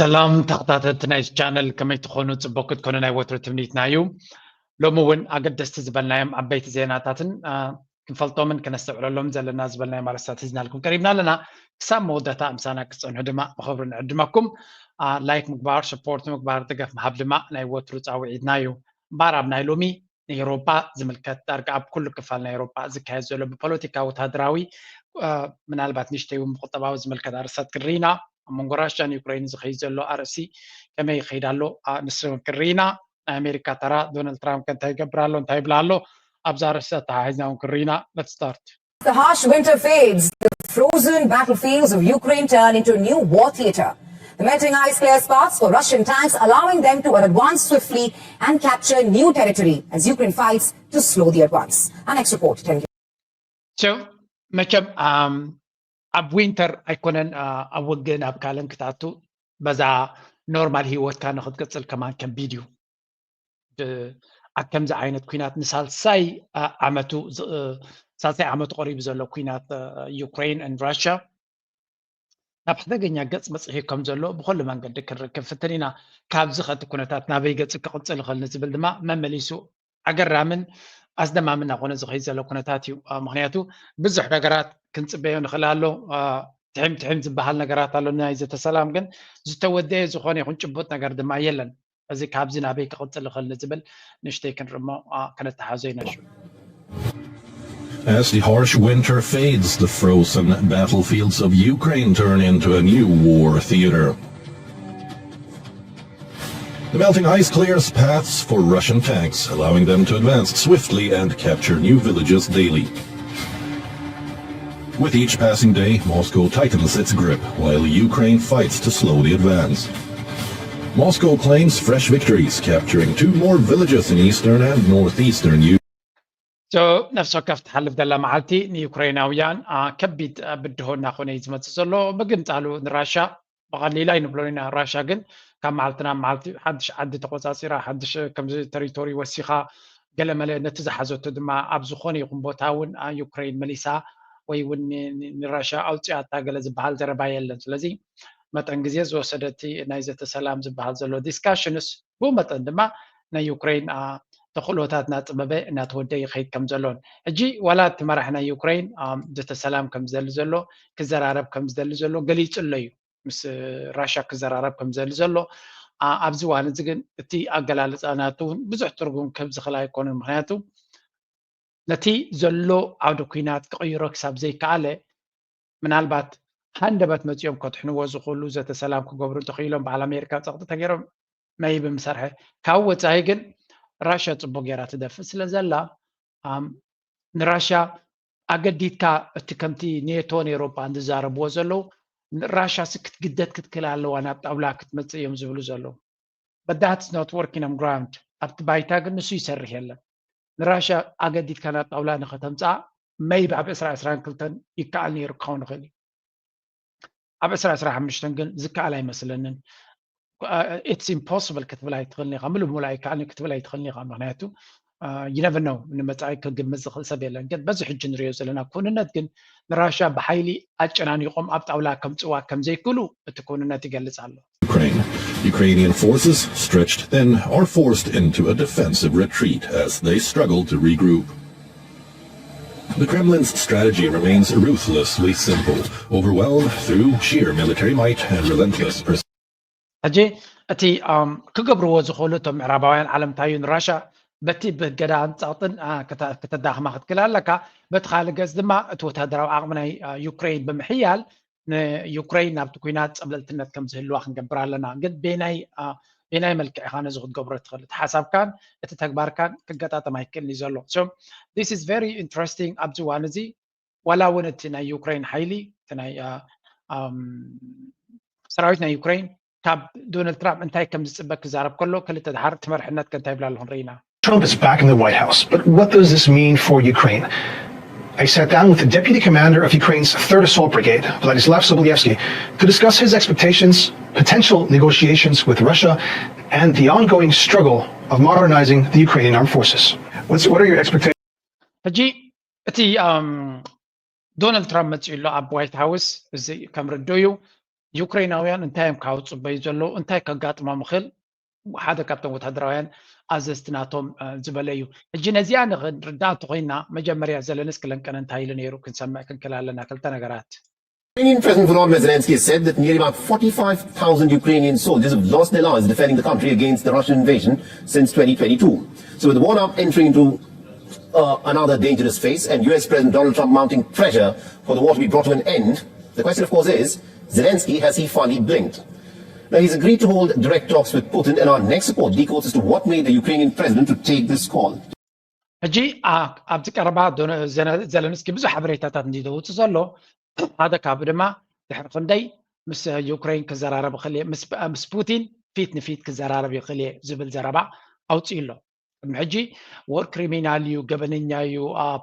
ሰላም ተኸታተልቲ ናይ ቻነል፣ ከመይ ትኾኑ? ጽቡቅ ክትኮኑ ናይ ወትሩ ትምኒትና እዩ። ሎሚ እውን ኣገደስቲ ዝበልናዮም ዓበይቲ ዜናታትን ክንፈልጦምን ክነስተውዕለሎም ዘለና ዝበልናዮም ኣርእስታት ሒዝናልኩም ቀሪብና ኣለና። ክሳብ መወዳእታ ምሳና ክትጸንሑ ድማ ብኽብሪ ንዕድመኩም። ላይክ ምግባር፣ ሰፖርት ምግባር፣ ደገፍ ምሃብ ድማ ናይ ወትሩ ጻውዒትና እዩ። እምበኣር ኣብ ናይ ሎሚ ንኤውሮጳ ዝምልከት፣ ዳርጋ ኣብ ኩሉ ክፋል ናይ ኤውሮጳ ዝካየድ ዘሎ ብፖለቲካ፣ ወተሃደራዊ፣ ምናልባት ንእሽተይ እውን ብቁጠባዊ ዝምልከት ኣርእስታት ክንርኢ ኢና። ኣብ መንጎ ራሽያን ዩክሬን ዝኸይድ ዘሎ ኣርእሲ ከመይ ይኸይድ ኣሎ፣ ንሱ እውን ክንርኢ ኢና። ናይ ኣሜሪካ ተራ፣ ዶናልድ ትራምፕ ከ እንታይ ይገብር ኣሎ፣ እንታይ ይብል ኣሎ፣ ኣብዛ ኣርእስቲ ኣተሓሒዝና እውን ክንርኢ ኢና። Let's start. The harsh winter fades, the frozen battlefields of Ukraine turn into a new war theater. The melting ice clears paths for Russian tanks, allowing them to advance swiftly and capture new territory as Ukraine fights to slow the advance. Our next report, ten So መቸም ኣብ ዊንተር ኣይኮነን ኣብ ውግእን ኣብ ካልእን ክትኣቱ፣ በዛ ኖርማል ህይወትካ ንክትቅፅል ከማን ከቢድ እዩ። ኣብ ከምዚ ዓይነት ኩናት ንሳልሳይ ዓመቱ ሳልሳይ ዓመቱ ቀሪቡ ዘሎ ኩናት ዩክሬን ን ራሽያ ናብ ሓደገኛ ገፅ መፅሒ ከም ዘሎ ብኩሉ መንገዲ ክንርክብ ፍትን ኢና። ካብዚ ከቲ ኩነታት ናበይ ገፅ ክቕፅል ይኽእል ንዝብል ድማ መመሊሱ ኣገራምን ኣስደማምን እናኾነ ዝኸይድ ዘሎ ኩነታት እዩ። ምክንያቱ ብዙሕ ነገራት ክንፅበዮ ንኽእል ኣሎ። ትሕም ትሕም ዝበሃል ነገራት ኣሎ። ናይ ዘተሰላም ግን ዝተወደየ ዝኾነ ይኹን ጭቡጥ ነገር ድማ የለን። እዚ ካብዚ ናበይ ክቕፅል ይኽእል ንዝብል ንእሽተይ ክንርሞ ከነተሓዞ ኢና። As the harsh winter fades, the frozen battlefields of Ukraine turn into a new war theater. The melting ice clears paths for Russian tanks, allowing them to advance swiftly and capture new villages daily. With each passing day, Moscow tightens its grip, while Ukraine fights to slow the advance. Moscow claims fresh victories, capturing two more villages in eastern and northeastern Ukraine. ነፍሲ ወከፍ ትሓልፍ ዘላ መዓልቲ ንዩክሬናውያን ከቢድ ብድሆ እናኾነ እዩ ዝመፅእ ዘሎ። ምግምጣሉ ንራሻ ብቐሊል ኣይንብሎን ኢና። ራሻ ግን ካብ መዓልቲ ናብ መዓልቲ ሓድሽ ዓዲ ተቆፃፂራ፣ ሓድሽ ከምዚ ተሪቶሪ ወሲኻ፣ ገለመለ ነቲ ዝሓዘቶ ድማ ኣብ ዝኾነ ይኹን ቦታ እውን ዩክሬን መሊሳ ወይ እውን ንራሻ ኣውፅኣታ ገለ ዝበሃል ዘረባ የለን። ስለዚ መጠን ግዜ ዝወሰደቲ ናይ ዘተሰላም ዝበሃል ዘሎ ዲስካሽንስ ብኡ መጠን ድማ ናይ ዩክሬን ተኽእሎታት እናጥበበ እናተወደ ይኸይድ ከም ዘሎን፣ ሕጂ ዋላ እቲ መራሒ ናይ ዩክሬን ዘተሰላም ከም ዝደሊ ዘሎ፣ ክዘራረብ ከም ዝደሊ ዘሎ ገሊጹ ኣሎ እዩ። ምስ ራሽያ ክዘራረብ ከም ዝደሊ ዘሎ፣ ኣብዚ እዋን እዚ ግን እቲ ኣገላልጻ ናቱ እውን ብዙሕ ትርጉም ከም ዝኽእል ኣይኮነን። ምክንያቱ ነቲ ዘሎ ዓውዲ ኲናት ክቕይሮ ክሳብ ዘይከኣለ፣ ምናልባት ሃንደበት መጺኦም ከድሕንዎ ዝኽእሉ ዘተ ሰላም ክገብሩ እንተኽኢሎም፣ በዓል ኣሜሪካ ጸቕጢ ተገይሮም መይቢ ምሰርሐ። ካብ ወጻኢ ግን ራሽያ ጽቡቕ ገይራ ትደፍእ ስለ ዘላ፣ ንራሽያ ኣገዲድካ፣ እቲ ከምቲ ኔቶን ኤውሮጳን ዝዛረብዎ ዘለዉ፣ ራሽያሲ ክትግደድ ክትክእል ኣለዋ፣ ናብ ጣውላ ክትመጽእ እዮም ዝብሉ ዘለዉ። But that's not working on ground። ኣብቲ ባይታ ግን ንሱ ይሰርሕ የለን። ንራሽያ ኣገዲድካ ናብ ጣውላ ንኸተምጽኣ መይቢ ኣብ ዕስራ ዕስራን ክልተን ይከኣል ነይሩ ክኸውን ይኽእል እዩ። ኣብ ዕስራ ዕስራ ሓሙሽተን ግን ዝከኣል ኣይመስለንን። It's impossible ክትብል ኣይትኽእልን ኢኻ፣ ምሉእ ብምሉእ ኣይከኣልን ክትብል ኣይትኽእልን ኢኻ። ምክንያቱ you never know፣ ንመጻኢ ክግምት ዝኽእል ሰብ የለን። ግን በዚ ሕጂ ንሪኦ ዘለና ኩንነት ግን ንራሽያ ብሓይሊ ኣጨናኒቖም ኣብ ጣውላ ከምጽዋ ከም ዘይክእሉ እቲ ኩንነት ይገልጽ ኣሎ። Ukraine. Ukrainian forces, stretched thin, are forced into a defensive retreat as they struggle to regroup. The Kremlin's strategy remains ruthlessly simple: overwhelm through sheer military might and relentless pers- ሕጂ እቲ ክገብርዎ ዝኽእሉ እቶም ምዕራባውያን ዓለም እንታይ እዩ? ንራሻ በቲ ብገዳን ጸቕጥን ከተዳኽማ ክትክእል ኣለካ። በቲ ካልእ ገጽ ድማ እቲ ወታደራዊ ዓቕሚ ናይ ዩክሬን ብምሕያል ንዩክሬን ናብቲ ኲናት ጸብለልትነት ከም ዝህልዋ ክንገብር ኣለና። ግን ቤናይ ቤናይ መልክዕ ኢኻ ነዚ ክትገብሮ ትኽእል? እቲ ሓሳብካን እቲ ተግባርካን ክገጣጠም ኣይክእልን እዩ ዘሎ። So this is very interesting። ኣብዚ እዋን እዚ ዋላ እውን እቲ ናይ ዩክሬን ሓይሊ፣ እቲ ናይ ሰራዊት ናይ ዩክሬን ካብ ዶናልድ ትራምፕ እንታይ ከም ዝፅበ ክዛረብ ከሎ፣ ክልተ ድሓር እቲ መርሕነት ከ እንታይ ይብላ ኣለኹ ንርኢ ኢና። Trump is back in the White House, but what does this mean for Ukraine? I sat down with the deputy commander of Ukraine's Third Assault Brigade, Vladislav Sobolyevsky, to discuss his expectations, potential negotiations with Russia, and the ongoing struggle of modernizing the Ukrainian armed forces. What's, what are your expectations? ሕጂ እቲ ዶናልድ ትራምፕ መፂኡ ኣሎ ኣብ ዋይት ሃውስ። እዚ ከም ርድኡ እዩ። ዩክሬናውያን እንታይ እዮም ካብ ዝፅበዩ ዘለዉ፣ እንታይ ከጋጥሞም ይኽእል፣ ሓደ ካብቶም ወታደራውያን ኣዘዝቲ ናቶም ዝበለ እዩ። ሕጂ ነዚኣ ንክንርዳእ እንተኮይና መጀመርያ ዘለንስኪ ለንቀነ እንታይ ኢሉ ነይሩ ክንሰምዕ ክንክእል ኣለና። ክልተ ነገራት። Ukrainian President Volodymyr Zelensky has said that nearly about forty-five thousand Ukrainian soldiers have lost their lives defending the country against the Russian invasion since twenty twenty-two. So, with the war now entering into uh, another dangerous phase and U S President Donald Trump mounting pressure for the war to be brought to an end, the question, of course, is Zelensky, has he finally blinked? Now, he's agreed to hold direct talks with Putin, and our next report decodes as to what made the Ukrainian president to take this call. ሕጂ ኣብዚ ቀረባ ዘለንስኪ ብዙሕ ሓበሬታታት እንዲ ዘውፅእ ዘሎ ሓደ ካብ ድማ ድሕሪ ክንደይ ምስ ዩክሬን ክዘራረብ ይኽእል እየ፣ ምስ ፑቲን ፊት ንፊት ክዘራረብ ይኽእል እየ ዝብል ዘረባ ኣውፅኡ ኣሎ። ቅድሚ ሕጂ ወር ክሪሚናል እዩ፣ ገበነኛ እዩ፣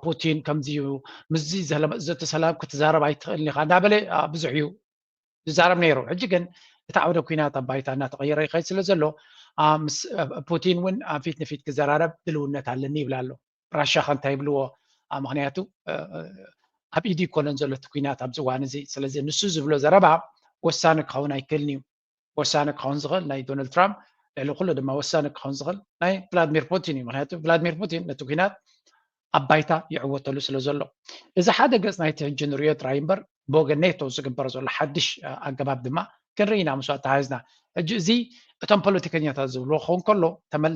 ፑቲን ከምዚ እዩ፣ ምስዚ ዘተሰላም ክትዛረብ ኣይትኽእልን ኢኻ እንዳበለ ብዙሕ እዩ ዝዛረብ ነይሩ። ሕጂ ግን እቲ ዓውደ ኩናት ኣብ ባይታ እናተቐየረ ይኸይድ ስለ ዘሎ ምስ ፑቲን እውን ፊት ንፊት ክዘራረብ ድልውነት ኣለኒ ይብል ኣሎ። ራሻ ከ እንታይ ይብልዎ? ምክንያቱ ኣብ ኢዱ ይኮነን ዘሎ እቲ ኩናት ኣብዚ እዋን እዚ። ስለዚ ንሱ ዝብሎ ዘረባ ወሳኒ ክኸውን ኣይክእልን እዩ። ወሳኒ ክኸውን ዝኽእል ናይ ዶናልድ ትራምፕ፣ ልዕሊ ኩሉ ድማ ወሳኒ ክኸውን ዝኽእል ናይ ቭላድሚር ፑቲን እዩ። ምክንያቱ ቭላድሚር ፑቲን ነቲ ኩናት ኣብ ባይታ ይዕወተሉ ስለ ዘሎ። እዚ ሓደ ገጽ ናይቲ ሕጂ ንሪኦ ጥራይ እምበር ብወገን ኔቶ ዝግበር ዘሎ ሓድሽ ኣገባብ ድማ ክንርኢ ኢና ምስኡ ኣተሓሒዝና። ሕጂ እዚ እቶም ፖለቲከኛታት ዝብልዎ ክኸውን ከሎ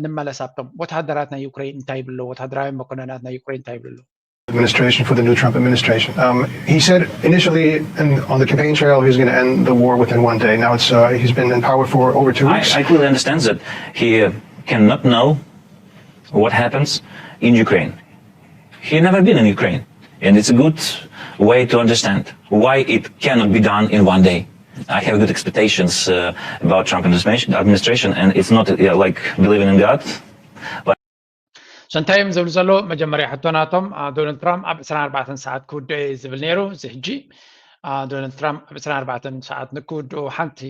ንመለስ ኣብቶም ወተሃደራት ናይ ዩክሬን እንታይ ይብሉ ኣለዉ፣ ወተሃደራውያን መኮነናት ናይ ዩክሬን እንታይ ይብሉ ኣለዉ? administration for the new Trump administration. Um, he said initially in, on the campaign trail he was going to end the war within one day. Now it's uh, he's been in power for over two I, weeks. I clearly understand that he uh, cannot know what happens in Ukraine. He never been in Ukraine, and it's a good way to understand why it cannot be done in one day. I have good expectations uh, about Trump administration, administration, and it's not uh, like believing in God, but So እንታይ እዮም ዝብሉ ዘለዉ? መጀመርያ ሕቶ ናቶም፣ ዶናልድ ትራምፕ ኣብ ዕስራን ኣርባዕተን ሰዓት ክውድኦ እየ ዝብል ነይሩ። እዚ ሕጂ ዶናልድ ትራምፕ ኣብ ዕስራን ኣርባዕተን ሰዓት ንክውድኡ ሓንቲ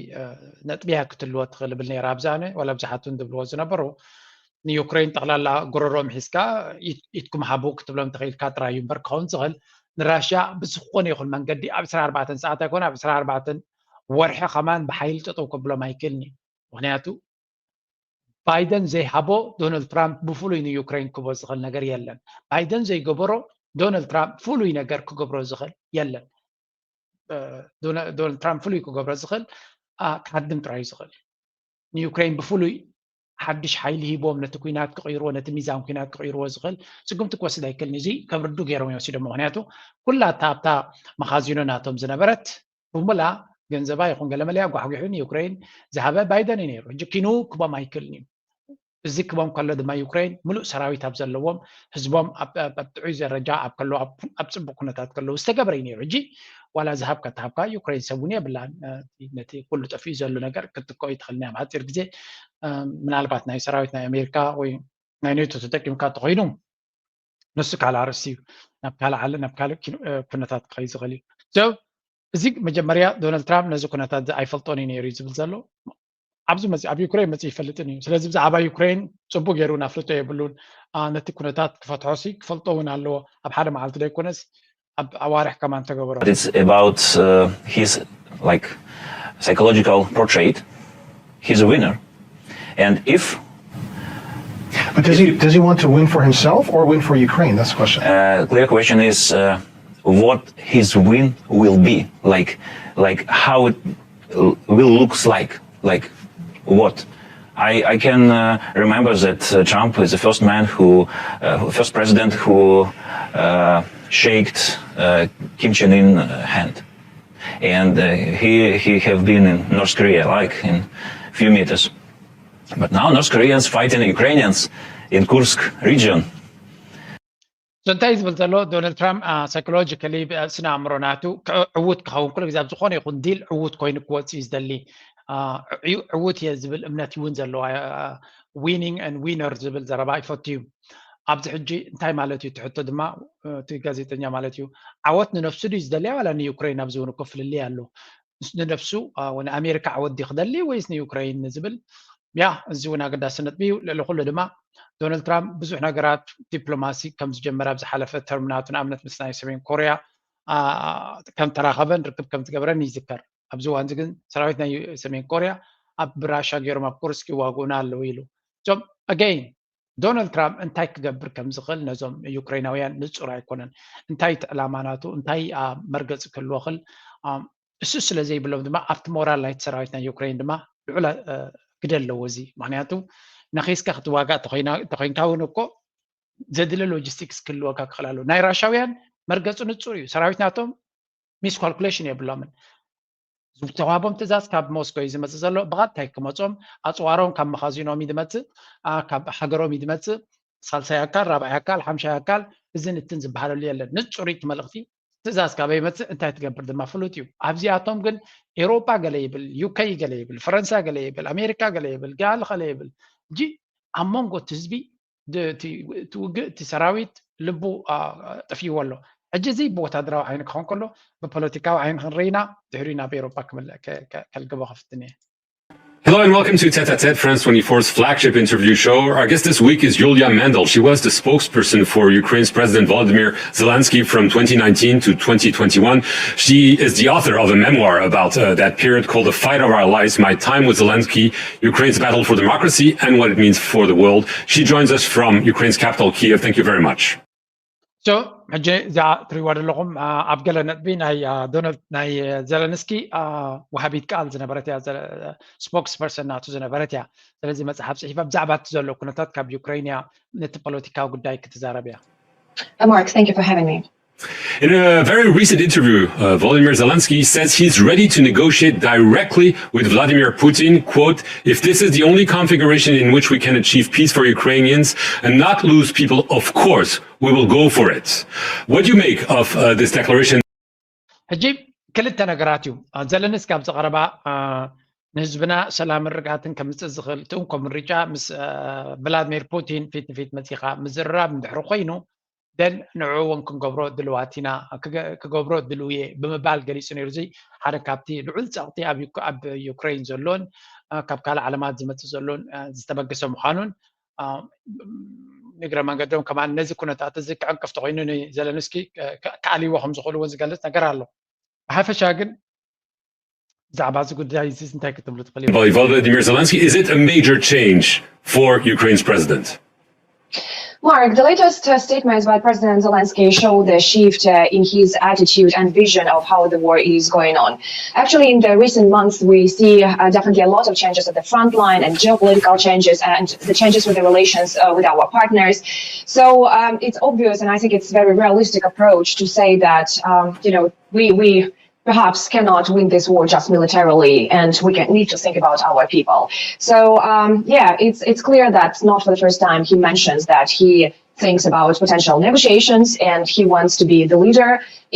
ነጥብያ ክትህልዎ ትኽእል እብል ነይረ። ኣብዛ ዋላ ብዙሓት እውን ዝብልዎ ዝነበሩ ንዩክሬን ጠቕላላ ጎረሮኦም ሒዝካ ኢድኩም ሃቡ ክትብሎም ተኽኢልካ ጥራይ እዩ እምበር ክኸውን ዝኽእል ንራሽያ ብዝኾነ ይኹን መንገዲ ኣብ ዕስራን ኣርባዕተን ሰዓት ኣይኮነ ኣብ ዕስራን ኣርባዕተን ወርሒ ከማን ብሓይሊ ጠጠው ከብሎም ኣይክእልን እዩ። ምክንያቱ ባይደን ዘይሃቦ ዶናልድ ትራምፕ ብፍሉይ ንዩክሬን ክቦ ዝኽእል ነገር የለን። ባይደን ዘይገበሮ ዶናልድ ትራምፕ ፍሉይ ነገር ክገብሮ ዝኽእል የለን። ዶናልድ ትራምፕ ፍሉይ ክገብሮ ዝኽእል ክሃድም ጥራይ እዩ ዝኽእል። ንዩክሬን ብፍሉይ ሓድሽ ሓይሊ ሂቦም ነቲ ኩናት ክቕይርዎ ነቲ ሚዛን ኩናት ክቕይርዎ ዝኽእል ስጉምቲ ክወስድ ኣይክእልን። እዚ ከም ርዱ ገይሮም ይወሲዶም። ምክንያቱ ኩላ እታ ኣብታ መኻዚኖ ናቶም ዝነበረት ብሙላ ገንዘባ ይኹን ገለመለያ ጓሕጒሑ ንዩክሬን ዝሃበ ባይደን እዩ ነይሩ። ሕጂ ኪኑ ክቦም ኣይክእልን እዩ። እዚ ክቦም ከሎ ድማ ዩክሬን ምሉእ ሰራዊት ኣብ ዘለዎም ህዝቦም ኣብ ጥዑይ ደረጃ ኣብ ከለዉ ኣብ ፅቡቅ ኩነታት ከለዉ ዝተገበረ እዩ ነይሩ። ሕጂ ዋላ ዝሃብካ ተሃብካ ዩክሬን ሰብ እውን የብላን። ነቲ ኩሉ ጠፊኡ ዘሎ ነገር ክትከኦ ይትኽእል ናይ ኣብ ሓፂር ግዜ ምናልባት ናይ ሰራዊት ናይ ኣሜሪካ ወይ ናይ ኔቶ ተጠቂምካ ተኮይኑ ንሱ ካልእ ኣርእስቲ እዩ። ናብ ካልእ ዓለ ናብ ካልእ ኩነታት ክኸይ ዝኽእል እዩ። እዚ መጀመርያ ዶናልድ ትራምፕ ነዚ ኩነታት እዚ ኣይፈልጦን እዩ ነይሩ እዩ ዝብል ዘሎ። ኣብዚ መፅእ ኣብ ዩክሬን መፅእ ይፈልጥን እዩ። ስለዚ ብዛዕባ ዩክሬን ፅቡቅ ገይሩ ናፍልጦ የብሉን። ነቲ ኩነታት ክፈትሖ ሲ ክፈልጦ እውን ኣለዎ። ኣብ ሓደ መዓልቲ ዘይኮነስ ኣብ ኣዋርሕ ከማን ተገበሮ። It's about uh, his like psychological portrait. He's a winner, and if But does he does he want to win for himself or win for Ukraine? That's the question. Uh, clear question is uh, what his win will be like, like how it will looks like, like what. I, I can uh, remember that uh, Trump is the first man who, uh, first president who uh, shaked uh, Kim Jong Un uh, hand, and uh, he he have been in North Korea like in few meters. But now North Koreans fighting Ukrainians in Kursk region. So እንታይ ዝብል ዘሎ ዶናልድ ትራምፕ ሳይኮሎጂካሊ ስነ ኣእምሮ ናቱ ዕዉት ክኸውን ኩሉ ግዜ ኣብ ዝኾነ ይኹን ዲል ዕዉት ኮይኑ ክወፅእ እዩ ዝደሊ። ዕዉት እየ ዝብል እምነት እውን ዘለዎ winning and winner ዝብል ዘረባ ይፈቱ እዩ። ኣብዚ ሕጂ እንታይ ማለት እዩ ትሕቶ ድማ እቲ ጋዜጠኛ ማለት እዩ ዓወት ንነፍሱ ድዩ ዝደልያ ዋላ ንዩክሬን ኣብዚ እውን እኮ ፍልልይ ኣሎ። ንነፍሱ ንኣሜሪካ ዓወት ድዩ ክደሊ ወይስ ንዩክሬን ንዝብል ያ እዚ እውን ኣገዳሲ ነጥቢ እዩ። ልዕሊ ኩሉ ድማ ዶናልድ ትራምፕ ብዙሕ ነገራት ዲፕሎማሲ ከም ዝጀመረ ኣብ ዝሓለፈ ተርም ናቱ ንኣብነት ምስ ናይ ሰሜን ኮርያ ከም ተራኸበን ርክብ ከም ዝገበረን ይዝከር። ኣብዚ እዋን እዚ ግን ሰራዊት ናይ ሰሜን ኮርያ ኣብ ብራሻ ገይሮም ኣብ ኩርስክ ይዋግኡና ኣለዉ ኢሉ። So again ዶናልድ ትራምፕ እንታይ ክገብር ከም ዝኽእል ነዞም ዩክሬናውያን ንጹር ኣይኮነን። እንታይ እቲ ዕላማ ናቱ እንታይ መርገፂ ክህልዎ ክእል እሱ ስለ ዘይብሎም ድማ ኣብቲ ሞራል ናይቲ ሰራዊት ናይ ዩክሬን ድማ ልዑል ግደ ኣለዎ። እዚ ምክንያቱ ነኺስካ ክትዋጋእ ተኮይንካ እውን እኮ ዘድለ ሎጂስቲክስ ክህልወካ ክኽእል ኣለዎ። ናይ ራሻውያን መርገፂ ንጹር እዩ። ሰራዊት ናቶም ሚስኳልኩሌሽን የብሎምን። ዝተዋህቦም ትእዛዝ ካብ ሞስኮ እዩ ዝመፅእ ዘሎ። ብቐጥታ ክመፆም ኣፅዋሮም ካብ መኻዚኖም እዩ ዝመፅእ፣ ካብ ሃገሮም እዩ ዝመፅእ። ሳልሳይ ኣካል፣ ራብዓይ ኣካል፣ ሓምሻይ ኣካል እዝን እትን ዝበሃለሉ የለን። ንፁር እቲ መልእኽቲ ትእዛዝ ካበይ ይመፅእ እንታይ ትገብር ድማ ፍሉጥ እዩ። ኣብዚኣቶም ግን ኤሮጳ ገለ ይብል፣ ዩከይ ገለ ይብል፣ ፈረንሳ ገለ ይብል፣ ኣሜሪካ ገለ ይብል፣ ጋል ኸለ ይብል እንጂ ኣብ መንጎ እቲ ህዝቢ እቲ ውግእ እቲ ሰራዊት ልቡ ጠፊእዎ ኣሎ። ሕጂ እዚ ብወታደራዊ ዓይኒ ክኸውን ከሎ ብፖለቲካዊ ዓይኒ ክንርኢና ድሕሪ ናብ ኤሮጳ ከልግቦ ከፍትን እየ። Hello and welcome to Tete a Tete, France twenty-four's flagship interview show. Our guest this week is Yulia Mandl. She was the spokesperson for Ukraine's President Volodymyr Zelensky from twenty nineteen to twenty twenty-one. She is the author of a memoir about uh, that period called The Fight of Our Lives, My Time with Zelensky, Ukraine's Battle for Democracy and What It Means for the World. She joins us from Ukraine's capital, Kiev. Thank you very much. ሕጂ እዛ ትሪእዋ ዘለኹም ኣብ ገለ ነጥቢ ናይ ዶናልድ ናይ ዘለንስኪ ወሃቢት ቃል ዝነበረት እያ፣ ስፖክስ ፐርሰን ናቱ ዝነበረት እያ። ስለዚ መፅሓፍ ፅሒፋ ብዛዕባ እቲ ዘሎ ኩነታት ካብ ዩክሬን እያ ነቲ ፖለቲካዊ ጉዳይ ክትዛረብ እያ። Mark, thank you for having me. In a very recent interview, uh, Volodymyr Zelensky says he's ready to negotiate directly with Vladimir Putin. Quote, if this is the only configuration in which we can achieve peace for Ukrainians and not lose people, of course, we will go for it. What do you make of uh, this declaration? ሕጂ ክልተ ነገራት እዩ። ዘለንስኪ ኣብ ዝቐረባ ንህዝብና ሰላምን ርግኣትን ከምፅእ ዝኽእል እቲ እንኮ ምርጫ ምስ ቭላድሚር ፑቲን ፊት ንፊት መፂኻ ምዝርራብ እንድሕሪ ኮይኑ ደን ንዕኡ እውን ክንገብሮ ድልዋት ኢና ክገብሮ ድልው እየ ብምባል ገሊፁ ነይሩ። እዚ ሓደ ካብቲ ልዑል ፀቕጢ ኣብ ዩክሬን ዘሎን ካብ ካልእ ዓለማት ዝመፅእ ዘሎን ዝተበገሰ ምዃኑን ንግረ መንገዶም ከማን ነዚ ኩነታት እዚ ክዕንቅፍ ተኮይኑ ንዘለንስኪ ክኣልይዎ ከም ዝኽእሉ እውን ዝገልፅ ነገር ኣሎ። ብሓፈሻ ግን ብዛዕባ እዚ ጉዳይ እዚ እንታይ ክትብሉ ትኽእል? Volodymyr Zelensky, is it a major change for Ukraine's president? Mark, the latest uh, statements by President Zelensky show the shift uh, in his attitude and vision of how the war is going on. Actually, in the recent months, we see uh, definitely a lot of changes at the front line and geopolitical changes and the changes with the relations uh, with our partners. So um, it's obvious, and I think it's a very realistic approach to say that, um, you know, we, we perhaps cannot win this war just militarily, and we can, need to think about our people. So um, yeah, it's it's clear that not for the first time he mentions that he thinks about potential negotiations and he wants to be the leader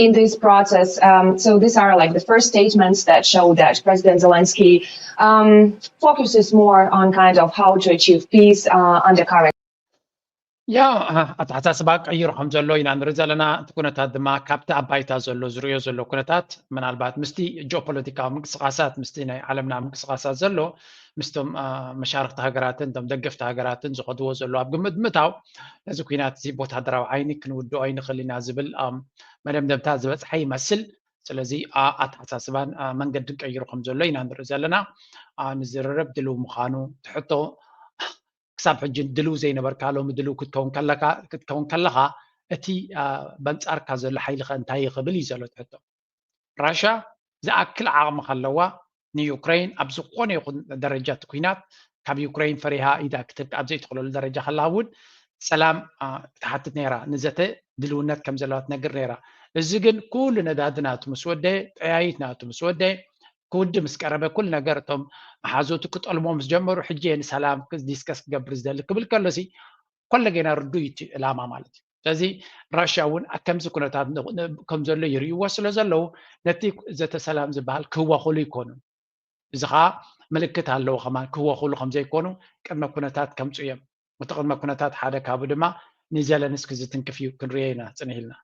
in this process. Um, so these are like the first statements that show that President Zelensky um, focuses more on kind of how to achieve peace uh, under current ያ ኣተሓሳስባ ቀይሩ ከም ዘሎ ኢና ንርኢ ዘለና። እቲ ኩነታት ድማ ካብቲ ኣብ ባይታ ዘሎ ዝርእዮ ዘሎ ኩነታት ምናልባት ምስቲ ጂኦፖለቲካዊ ምንቅስቃሳት ምስቲ ናይ ዓለምና ምንቅስቃሳት ዘሎ ምስቶም መሻርክቲ ሃገራትን እቶም ደገፍቲ ሃገራትን ዝኸድዎ ዘሎ ኣብ ግምት ምታው ነዚ ኩናት እዚ ብወታደራዊ ዓይኒ ክንውድኦ ኣይንኽእል ኢና ዝብል መደምደምታ ዝበፅሐ ይመስል። ስለዚ ኣተሓሳስባን መንገድን ቀይሩ ከም ዘሎ ኢና ንርኢ ዘለና። ንዝርርብ ድልው ምዃኑ ትሕቶ ክሳብ ሕጂ ድልው ዘይነበርካ ሎሚ ድልው ክትከውን ከለካ ክትከውን ከለካ እቲ በንጻርካ ዘሎ ሓይሊ ከ እንታይ እዩ ክብል እዩ ዘሎ ትሕቶ። ራሻ ዝኣክል ዓቕሚ ከለዋ ንዩክሬን ኣብ ዝኾነ ይኹን ደረጃ እቲ ኩናት ካብ ዩክሬን ፈሪሃ ኢዳ ክትህብ ኣብ ዘይትኽእለሉ ደረጃ ከላ እውን ሰላም ትሓትት ነይራ፣ ንዘተ ድልውነት ከም ዘለዋ ትነግር ነይራ። እዚ ግን ኩሉ ነዳዲ ናቱ ምስ ወደ፣ ጠያይት ናቱ ምስ ወደ፣ ክውዲ ምስ ቀረበ ኩሉ ነገር እቶም መሓዞቱ ክጠልሞ ምስ ጀመሩ ሕጂ እየ ንሰላም ዲስከስ ክገብር ዝደሊ ክብል ከሎሲ ኮለጌና ርዱይ እቲ ዕላማ ማለት እዩ። ስለዚ ራሽያ እውን ከምዚ ኩነታት ከም ዘሎ ይርእይዎ ስለ ዘለዉ ነቲ ዘተ ሰላም ዝበሃል ክህወኹሉ ይኮኑን። እዚ ከዓ ምልክት ኣለዎ ከማን ክህወኹሉ ከም ዘይኮኑ ቅድመ ኩነታት ከምፁ እዮም። እቲ ቅድመ ኩነታት ሓደ ካብኡ ድማ ንዘለንስኪ ዝትንክፍ እዩ። ክንርእዮ ኢና ፅንህ ኢልና።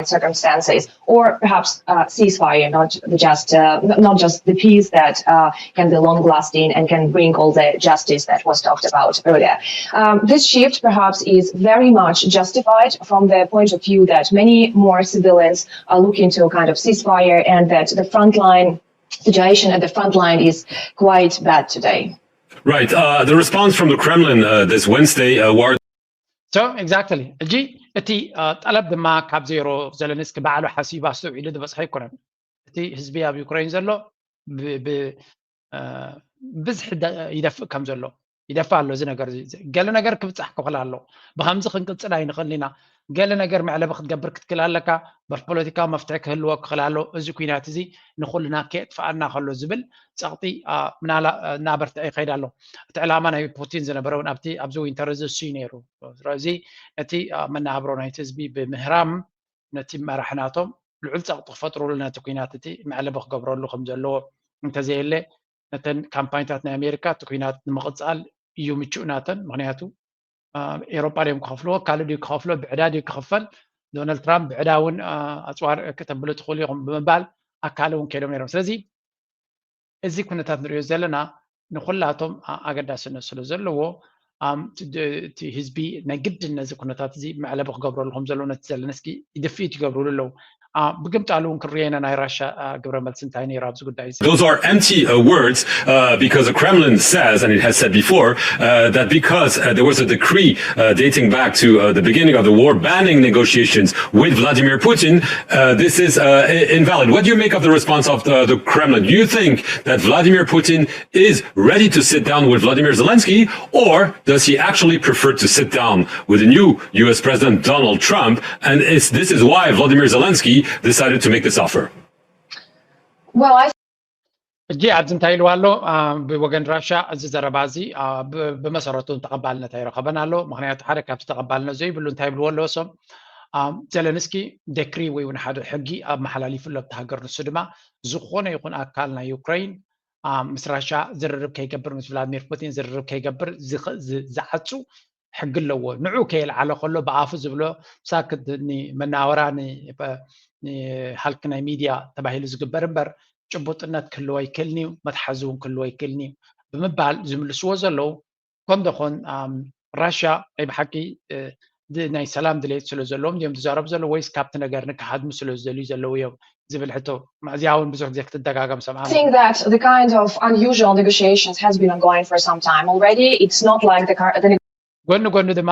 circumstances, or perhaps uh, ceasefire, not the just, uh, not just the peace that uh, can be long lasting and can bring all the justice that was talked about earlier. Um, this shift perhaps is very much justified from the point of view that many more civilians are looking to a kind of ceasefire and that the frontline situation at the front line is quite bad today. Right. Uh, the response from the Kremlin uh, this Wednesday, uh, War. So exactly ሕጂ እቲ ጠለብ ድማ ካብ ዜሮ ዘለንስኪ ባዕሉ ሓሲቡ ኣስተውዒሉ ዝበፅሐ ኣይኮነን። እቲ ህዝቢ ኣብ ዩክሬን ዘሎ ብዝሒ ይደፍእ ከም ዘሎ ይደፍእ ኣሎ። እዚ ነገር ገለ ነገር ክብፃሕ ክኽእል ኣሎ። ብከምዚ ክንቅፅል ኣይንኽእል ኢና። ገለ ነገር መዕለቢ ክትገብር ክትክእል ኣለካ። ብፖለቲካዊ መፍትሒ ክህልዎ ክኽእል ኣሎ። እዚ ኩናት እዚ ንኩልና ከየጥፍኣና ከሎ ዝብል ፀቕጢ እናበርትዐ ይኸይድ ኣሎ። እቲ ዕላማ ናይ ፑቲን ዝነበረ እውን ኣብቲ ኣብዚ ዊንተር እዚ እሱ ነይሩ። ስለዚ ነቲ መናብሮ ናይቲ ህዝቢ ብምህራም ነቲ መራሒ ናቶም ልዑል ፀቕጢ ክፈጥሩሉ ነቲ ኩናት እቲ መዕለቢ ክገብረሉ ከም ዘለዎ እንተዘየለ ነተን ካምፓኒታት ናይ ኣሜሪካ እቲ ኩናት ንምቕፃል እዩ ምቹእ ናተን። ምክንያቱ ኤሮጳ ድዮም ክኸፍልዎ ካልእ ድዩ ክኸፍሎ ብዕዳ ድዩ ክኽፈል ዶናልድ ትራምፕ ብዕዳ እውን ኣፅዋር ክተብሉ ትኽእሉ ኢኹም ብምባል ኣካል እውን ከይዶም ነይሮም። ስለዚ እዚ ኩነታት ንሪኦ ዘለና ንኩላቶም ኣገዳስነት ስለ ዘለዎ እቲ ህዝቢ ናይ ግድን ነዚ ኩነታት እዚ መዕለቢ ክገብረሉ ከም ዘለዎ ነቲ ዘለንስኪ ድፍኢት ይገብርሉ ኣለዉ። ብግምጣሉ እውን ክንሪኦ ኢና ናይ ራሻ ግብረ መልሲ እንታይ ነይሩ ኣብዚ ጉዳይ እዚ። Those are empty uh, words uh, because the Kremlin says, and it has said before, uh, that because uh, there was a decree uh, dating back to uh, the beginning of the war banning negotiations with Vladimir Putin, uh, this is uh, invalid. What do you make of the response of the, the Kremlin? Do you think that Vladimir Putin is ready to sit down with Vladimir Zelensky, or does he actually prefer to sit down with the new U S President Donald Trump? And is, this is why Vladimir Zelensky decided to make this offer. Well, I ሕጂ ኣብዚ እንታይ ኢልዋ ኣሎ? ብወገን ራሻ እዚ ዘረባ እዚ ብመሰረቱ ተቐባልነት ኣይረኸበን ኣሎ። ምክንያቱ ሓደ ካብቲ ተቐባልነት ዘይብሉ እንታይ ይብልዎ ኣለዎ እሶም ዘለንስኪ ደክሪ ወይ እውን ሓደ ሕጊ ኣመሓላሊፉ ኣሎ ኣብቲ ሃገር። ንሱ ድማ ዝኾነ ይኹን ኣካል ናይ ዩክሬን ምስ ራሻ ዝርርብ ከይገብር ምስ ቭላድሚር ፑቲን ዝርርብ ከይገብር ዝዓፁ ሕጊ ኣለዎ። ንዑ ከየልዓለ ከሎ ብኣፉ ዝብሎ ሳክት ንመናወራ ንሃልክ ናይ ሚድያ ተባሂሉ ዝግበር እምበር ጭቡጥነት ክህልዎ ኣይክእልን እዩ፣ መትሓዚ እውን ክህልዎ ኣይክእልን እዩ ብምባል ዝምልስዎ ዘለዉ ከም ደኾን ራሽያ ናይ ብሓቂ ናይ ሰላም ድሌት ስለ ዘለዎም እዮም ዝዛረቡ ዘለዉ ወይስ ካብቲ ነገር ንክሃድሙ ስለ ዝደልዩ ዘለዉ እዮም ዝብል ሕቶ እዚኣ እውን ብዙሕ ግዜ ክትደጋገም ሰምዓ። I think that the kind of unusual negotiations has been ongoing for some time already. It's not like the, the ጎኒ ጎኒ ድማ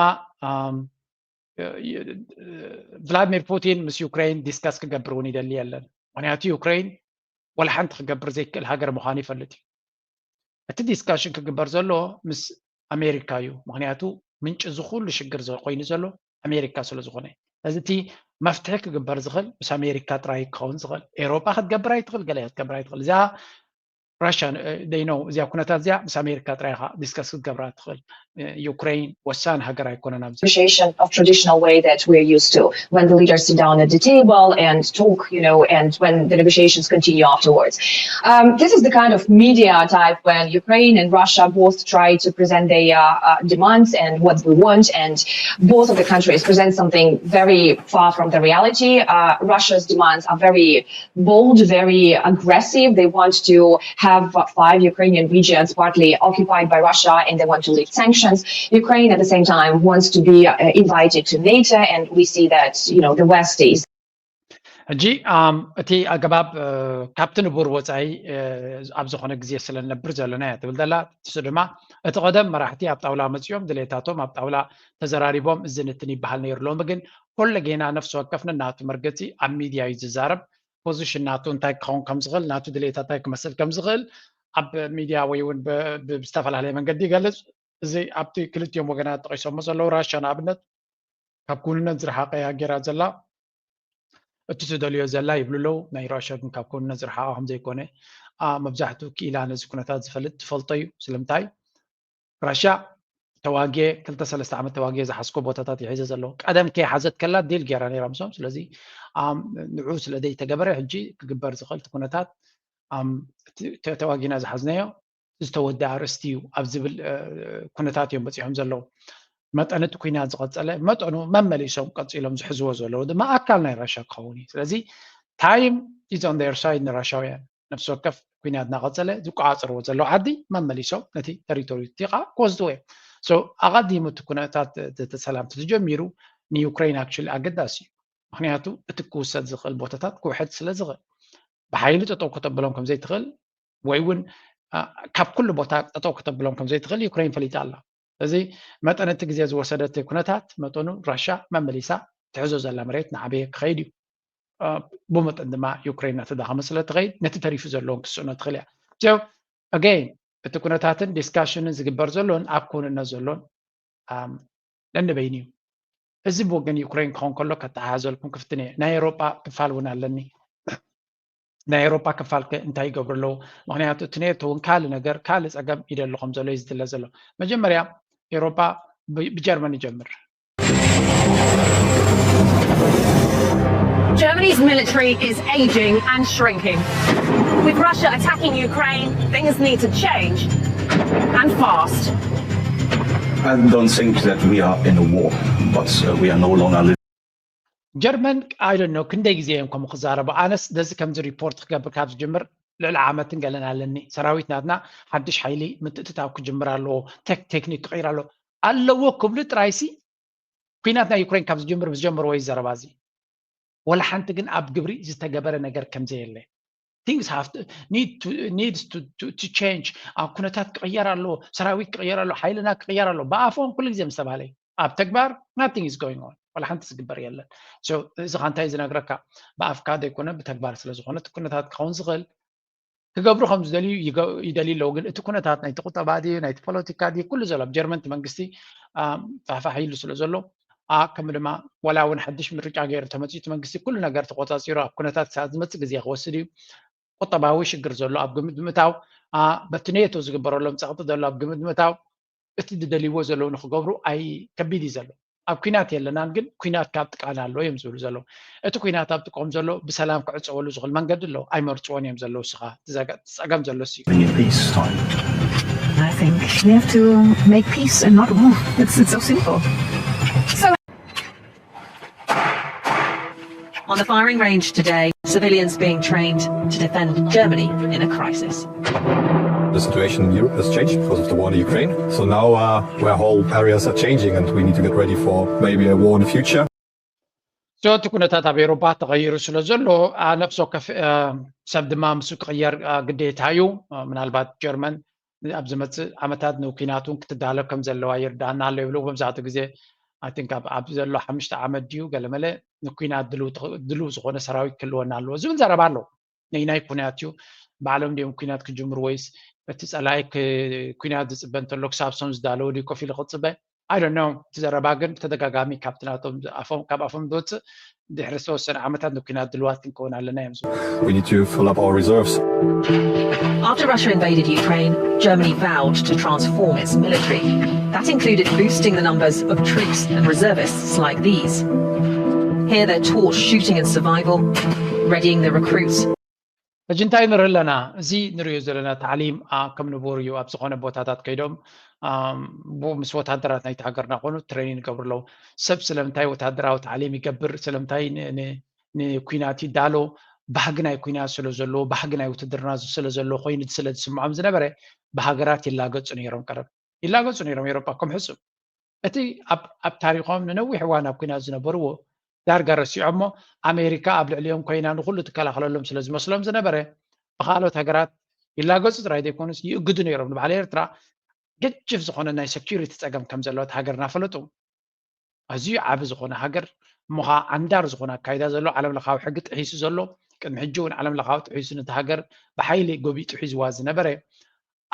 ቭላድሚር ፑቲን ምስ ዩክሬን ዲስካስ ክገብር እውን ይደሊ የለን። ምክንያቱ ዩክሬን ወላ ሓንቲ ክገብር ዘይክእል ሃገር ምዃኑ ይፈልጥ እዩ። እቲ ዲስካሽን ክግበር ዘሎ ምስ ኣሜሪካ እዩ። ምክንያቱ ምንጪ እዚ ኩሉ ሽግር ኮይኑ ዘሎ ኣሜሪካ ስለ ዝኾነ። ስለዚ እቲ መፍትሒ ክግበር ዝኽእል ምስ ኣሜሪካ ጥራይ ክኸውን ዝኽእል። ኤሮጳ ክትገብር ኣይትኽእል፣ ገለ ክትገብር ኣይትኽእል። እዚኣ ራሽያ ደይነው እዚኣ ኩነታት እዚኣ ምስ ኣሜሪካ ጥራይ ኢኻ ዲስከስ ክትገብራ ትኽእል። ዩክሬን ወሳኒ ሃገር ኣይኮነን ኣብዚ። Negotiation of traditional way that we're used to, when the leaders sit down at the table and talk, you know, and when the negotiations continue afterwards. Um, this is the kind of media type when Ukraine and Russia both try to present their uh, demands and what we want, and both of the countries present something very far from the reality. Uh, Russia's demands are very bold, very aggressive. They want to have five Ukrainian regions partly occupied by Russia, and they want to lift sanctions. Ukraine, at the same time, wants to be uh, invited to NATO, and we see that, you know, the West is ሕጂ እቲ ኣገባብ ካብቲ ንቡር ወፃኢ ኣብ ዝኾነ ግዜ ስለ ንነብር ዘለና እያ ትብል ዘላ። እሱ ድማ እቲ ቀደም መራሕቲ ኣብ ጣውላ መፂኦም ድሌታቶም ኣብ ጣውላ ተዘራሪቦም እዚ ንትን ይበሃል ነይሩ። ሎሚ ግን ኩሉ ጌና ነፍሲ ወከፍ ነናቱ መርገፂ ኣብ ሚድያ እዩ ዝዛረብ። ፖዚሽን ናቱ እንታይ ክኸውን ከም ዝኽእል ናቱ ድሌታ እንታይ ክመስል ከም ዝኽእል ኣብ ሚድያ ወይ እውን ብዝተፈላለየ መንገዲ ይገልፅ። እዚ ኣብቲ ክልቲኦም ወገናት ጠቂሶሞ ዘለዉ ራሻ ንኣብነት ካብ ክውንነት ዝረሓቐ እያ ገይራ ዘላ። እቲ ትደልዮ ዘላ ይብሉ ኣለዉ። ናይ ራሽያ ግን ካብ ክውንነት ዝረሓቐ ከም ዘይኮነ መብዛሕትኡ ክኢላ ነዚ ኩነታት ዝፈልጥ ዝፈልጦ እዩ። ስለምንታይ ራሽያ ተዋጊየ ክልተ ሰለስተ ዓመት ተዋጊየ ዝሓዝኮ ቦታታት ይሒዘ ዘለዉ ቀደም ከይሓዘት ከላ ዲል ገይራ ነይራ ምስኦም። ስለዚ ንዑ ስለ ዘይተገበረ ሕጂ ክግበር ዝኽእል ኩነታት ተዋጊና ዝሓዝናዮ ዝተወደኣ ኣርእስቲ እዩ ኣብ ዝብል ኩነታት እዮም በፂሖም ዘለዉ። መጠን እቲ ኩናት ዝቐፀለ መጠኑ መመሊሶም ቀፂሎም ዝሕዝዎ ዘለዉ ድማ ኣካል ናይ ራሻ ክኸውን እዩ። ስለዚ time is on their side ንራሻውያን ነፍሲ ወከፍ ኩናት እናቐፀለ ዝቆፃፀርዎ ዘለዉ ዓዲ መመሊሶም ነቲ ተሪቶሪ እቲ ከዓ ክወስድዎ እዮም። ኣቐዲሙ እቲ ኩነታት እቲ ሰላም ተጀሚሩ ንዩክሬን actually ኣገዳሲ እዩ። ምክንያቱ እቲ ክውሰድ ዝኽእል ቦታታት ክውሕድ ስለ ዝኽእል ብሓይሊ ጠጠው ከተብሎም ከም ዘይትኽእል ወይ እውን ካብ ኩሉ ቦታ ጠጠው ከተብሎም ከም ዘይትኽእል ዩክሬን ፈሊጣ ኣላ። እዚ መጠን እቲ ግዜ ዝወሰደት ኩነታት መጠኑ ራሻ መመሊሳ ትሕዞ ዘላ መሬት ንዓበየ ክኸይድ እዩ። ብመጠን ድማ ዩክሬን እናተዳኸመ ስለ ትኸይድ ነቲ ተሪፉ ዘለውን ክትስእኖ ትኽእል እያ። ኣገይን እቲ ኩነታትን ዲስካሽንን ዝግበር ዘሎን ኣብ ክውንነት ዘሎን ነንበይኑ እዩ። እዚ ብወገን ዩክሬን ክኸውን ከሎ ከተሓሓዘልኩም ክፍትን እየ። ናይ ኤውሮጳ ክፋል እውን ኣለኒ። ናይ ኤውሮጳ ክፋል ከ እንታይ ይገብሩ ኣለዉ? ምክንያቱ እቲ ኔቶ እውን ካልእ ነገር ካልእ ጸገም ይደሊ ከም ዘሎ እዩ ዝድለ ዘሎ። መጀመርያ ኤውሮጳ ብጀርመን ይጀምር። Germany's military is aging and shrinking. With Russia attacking Ukraine, things need to change and fast. I don't think that we are in a war, but uh, we are no longer living. ጀርመን I don't know ክንደይ ግዜ እዮም ከምኡ ክዛረቡ። ኣነስ ደዚ ከምዚ ሪፖርት ክገብር ካብ ዝጅምር ልዕሊ ዓመትን ገለን ኣለኒ። ሰራዊት ናትና ሓድሽ ሓይሊ ምትእትታው ክጅምር ኣለዎ፣ ቴክ ቴክኒክ ክቕይር ኣለዎ ኣለዎ ክብሉ ጥራይሲ ኩናት ናይ ዩክሬን ካብ ዝጅምር ብዝጀመርዎ እዩ ዘረባ እዚ። ወላ ሓንቲ ግን ኣብ ግብሪ ዝተገበረ ነገር ከም ዘየለ things have to, need to, needs to, to, to change ኣብ ኩነታት ክቕየር ኣለዎ፣ ሰራዊት ክቕየር ኣለዎ፣ ሓይልና ክቕየር ኣለዎ። ብኣፎም ኩሉ ግዜ ምስ ተባሃለ እዩ። ኣብ ተግባር nothing is going on፣ ወላ ሓንቲ ዝግበር የለን። እዚ ኻ እንታይ ዝነግረካ? ብኣፍካ ዘይኮነ ብተግባር ስለ ዝኾነ እቲ ኩነታት ክኸውን ዝኽእል ክገብሩ ከም ዝደልዩ ይደልዩ ኣለዉ። ግን እቲ ኩነታት ናይቲ ቁጠባ ድዩ ናይቲ ፖለቲካ ድዩ ኩሉ ዘሎ ኣብ ጀርመን እቲ መንግስቲ ፋሕፋሕ ኢሉ ስለ ዘሎ ከም ድማ ወላ እውን ሓድሽ ምርጫ ገይሩ ተመፂኡ እቲ መንግስቲ ኩሉ ነገር ተቆፃፂሩ ኣብ ኩነታት ክሳብ ዝመፅእ ግዜ ክወስድ እዩ። ቁጠባዊ ሽግር ዘሎ ኣብ ግምት ብምእታው በቲ ኔቶ ዝግበረሎም ፀቕጢ ዘሎ ኣብ ግምት ብምእታው እቲ ዝደልይዎ ዘለዉ ንክገብሩ ኣይ ከቢድ እዩ ዘሎ። ኣብ ኩናት የለናን ግን ኩናት ካብ ጥቃና ኣሎ እዮም ዝብሉ ዘለዉ። እቲ ኩናት ኣብ ጥቅኦም ዘሎ ብሰላም ክዕፀወሉ ዝኽእል መንገዲ ኣሎ ኣይመርፅዎን እዮም ዘለዉ። ስኻ ጸገም ዘሎ ሲ I think we have to make peace and not war. It's, it's so simple. So On the firing range today, civilians being trained to defend Germany in a crisis. The situation in Europe has changed because of the war in Ukraine. So now uh, where whole areas are changing and we need to get ready for maybe a war in the future. እቲ ኩነታት ኣብ ኤሮፓ ተቐይሩ ስለ ዘሎ ነፍሲ ወከፍ ሰብ ድማ ምስኡ ክቕየር ግዴታ እዩ። ምናልባት ጀርመን ኣብ ዝመፅእ ዓመታት ንኩናት እውን ክትዳለብ ከም ዘለዋ ይርዳእና ኣሎ ይብሉ። መብዛሕትኡ ግዜ I think ኣብ ዘሎ ሓሙሽተ ዓመት ድዩ ገለመለ ንኩናት ድልው ዝኾነ ሰራዊት ክህልወና ኣለዎ ዝብል ዘረባ ኣሎ። ነይናይ ኩናት እዩ? ባዕሎም ድዮም ኩናት ክጅምሩ ወይስ እቲ ፀላኢ ኩናት ዝፅበ እንተሎ ክሳብ ሶም ዝዳለዉ ድዩ ኮፍ ኢሉ ክፅበ? I don't know። እቲ ዘረባ ግን ብተደጋጋሚ ካብቲ ናቶም ካብ ኣፎም ዝወፅእ ድሕሪ ዝተወሰነ ዓመታት ንኩናት ድልዋት ክንከውን ኣለና እዮም ዝብሉ። We need to fill up our reserves. After Russia invaded Ukraine, Germany vowed to transform its military. That included boosting the numbers of troops and reservists like these. Here they're taught shooting and survival, readying the recruits. ሕጂ እንታይ ንርኢ ኣለና? እዚ ንሪኦ ዘለና ታዕሊም ከም ንቡር እዩ። ኣብ ዝኾነ ቦታታት ከይዶም ምስ ወታደራት ናይቲ ሃገርና ኮኑ ትሬኒን ይገብሩ ኣለዉ። ሰብ ስለምንታይ ወታደራዊ ታዕሊም ይገብር? ስለምንታይ ንኩናት ይዳሎ? ባህጊ ናይ ኩናት ስለ ዘለዎ፣ ባህጊ ናይ ውትድርና ስለ ዘለዎ ኮይኑ ስለ ዝስምዖም ዝነበረ ብሃገራት ይላገጹ ነይሮም። ቀረብ ይላገጹ ነይሮም ኤሮጳ ከም ሕሱም። እቲ ኣብ ታሪኾም ንነዊሕ እዋን ኣብ ኩናት ዝነበርዎ ዳርጋ ረሲዖሞ ኣሜሪካ ኣብ ልዕሊኦም ኮይና ንኹሉ ትከላኸለሎም ስለ ዝመስሎም ዝነበረ ብካልኦት ሃገራት ይላገጹ ጥራይ ዘይኮኑስ ይእግዱ ነይሮም። ንባዕል ኤርትራ ገጅፍ ዝኾነ ናይ ሰኪሪቲ ጸገም ከም ዘለዎት ሃገር እናፈለጡ ኣዝዩ ዓቢ ዝኾነ ሃገር እሞ ከዓ ዓንዳር ዝኾነ ኣካይዳ ዘሎ ዓለም ለኻዊ ሕጊ ጥሒሱ ዘሎ ቅድሚ ሕጂ እውን ዓለም ለኻዊ ጥሒሱ ነቲ ሃገር ብሓይሊ ጎቢጡ ሒዝዋ ዝነበረ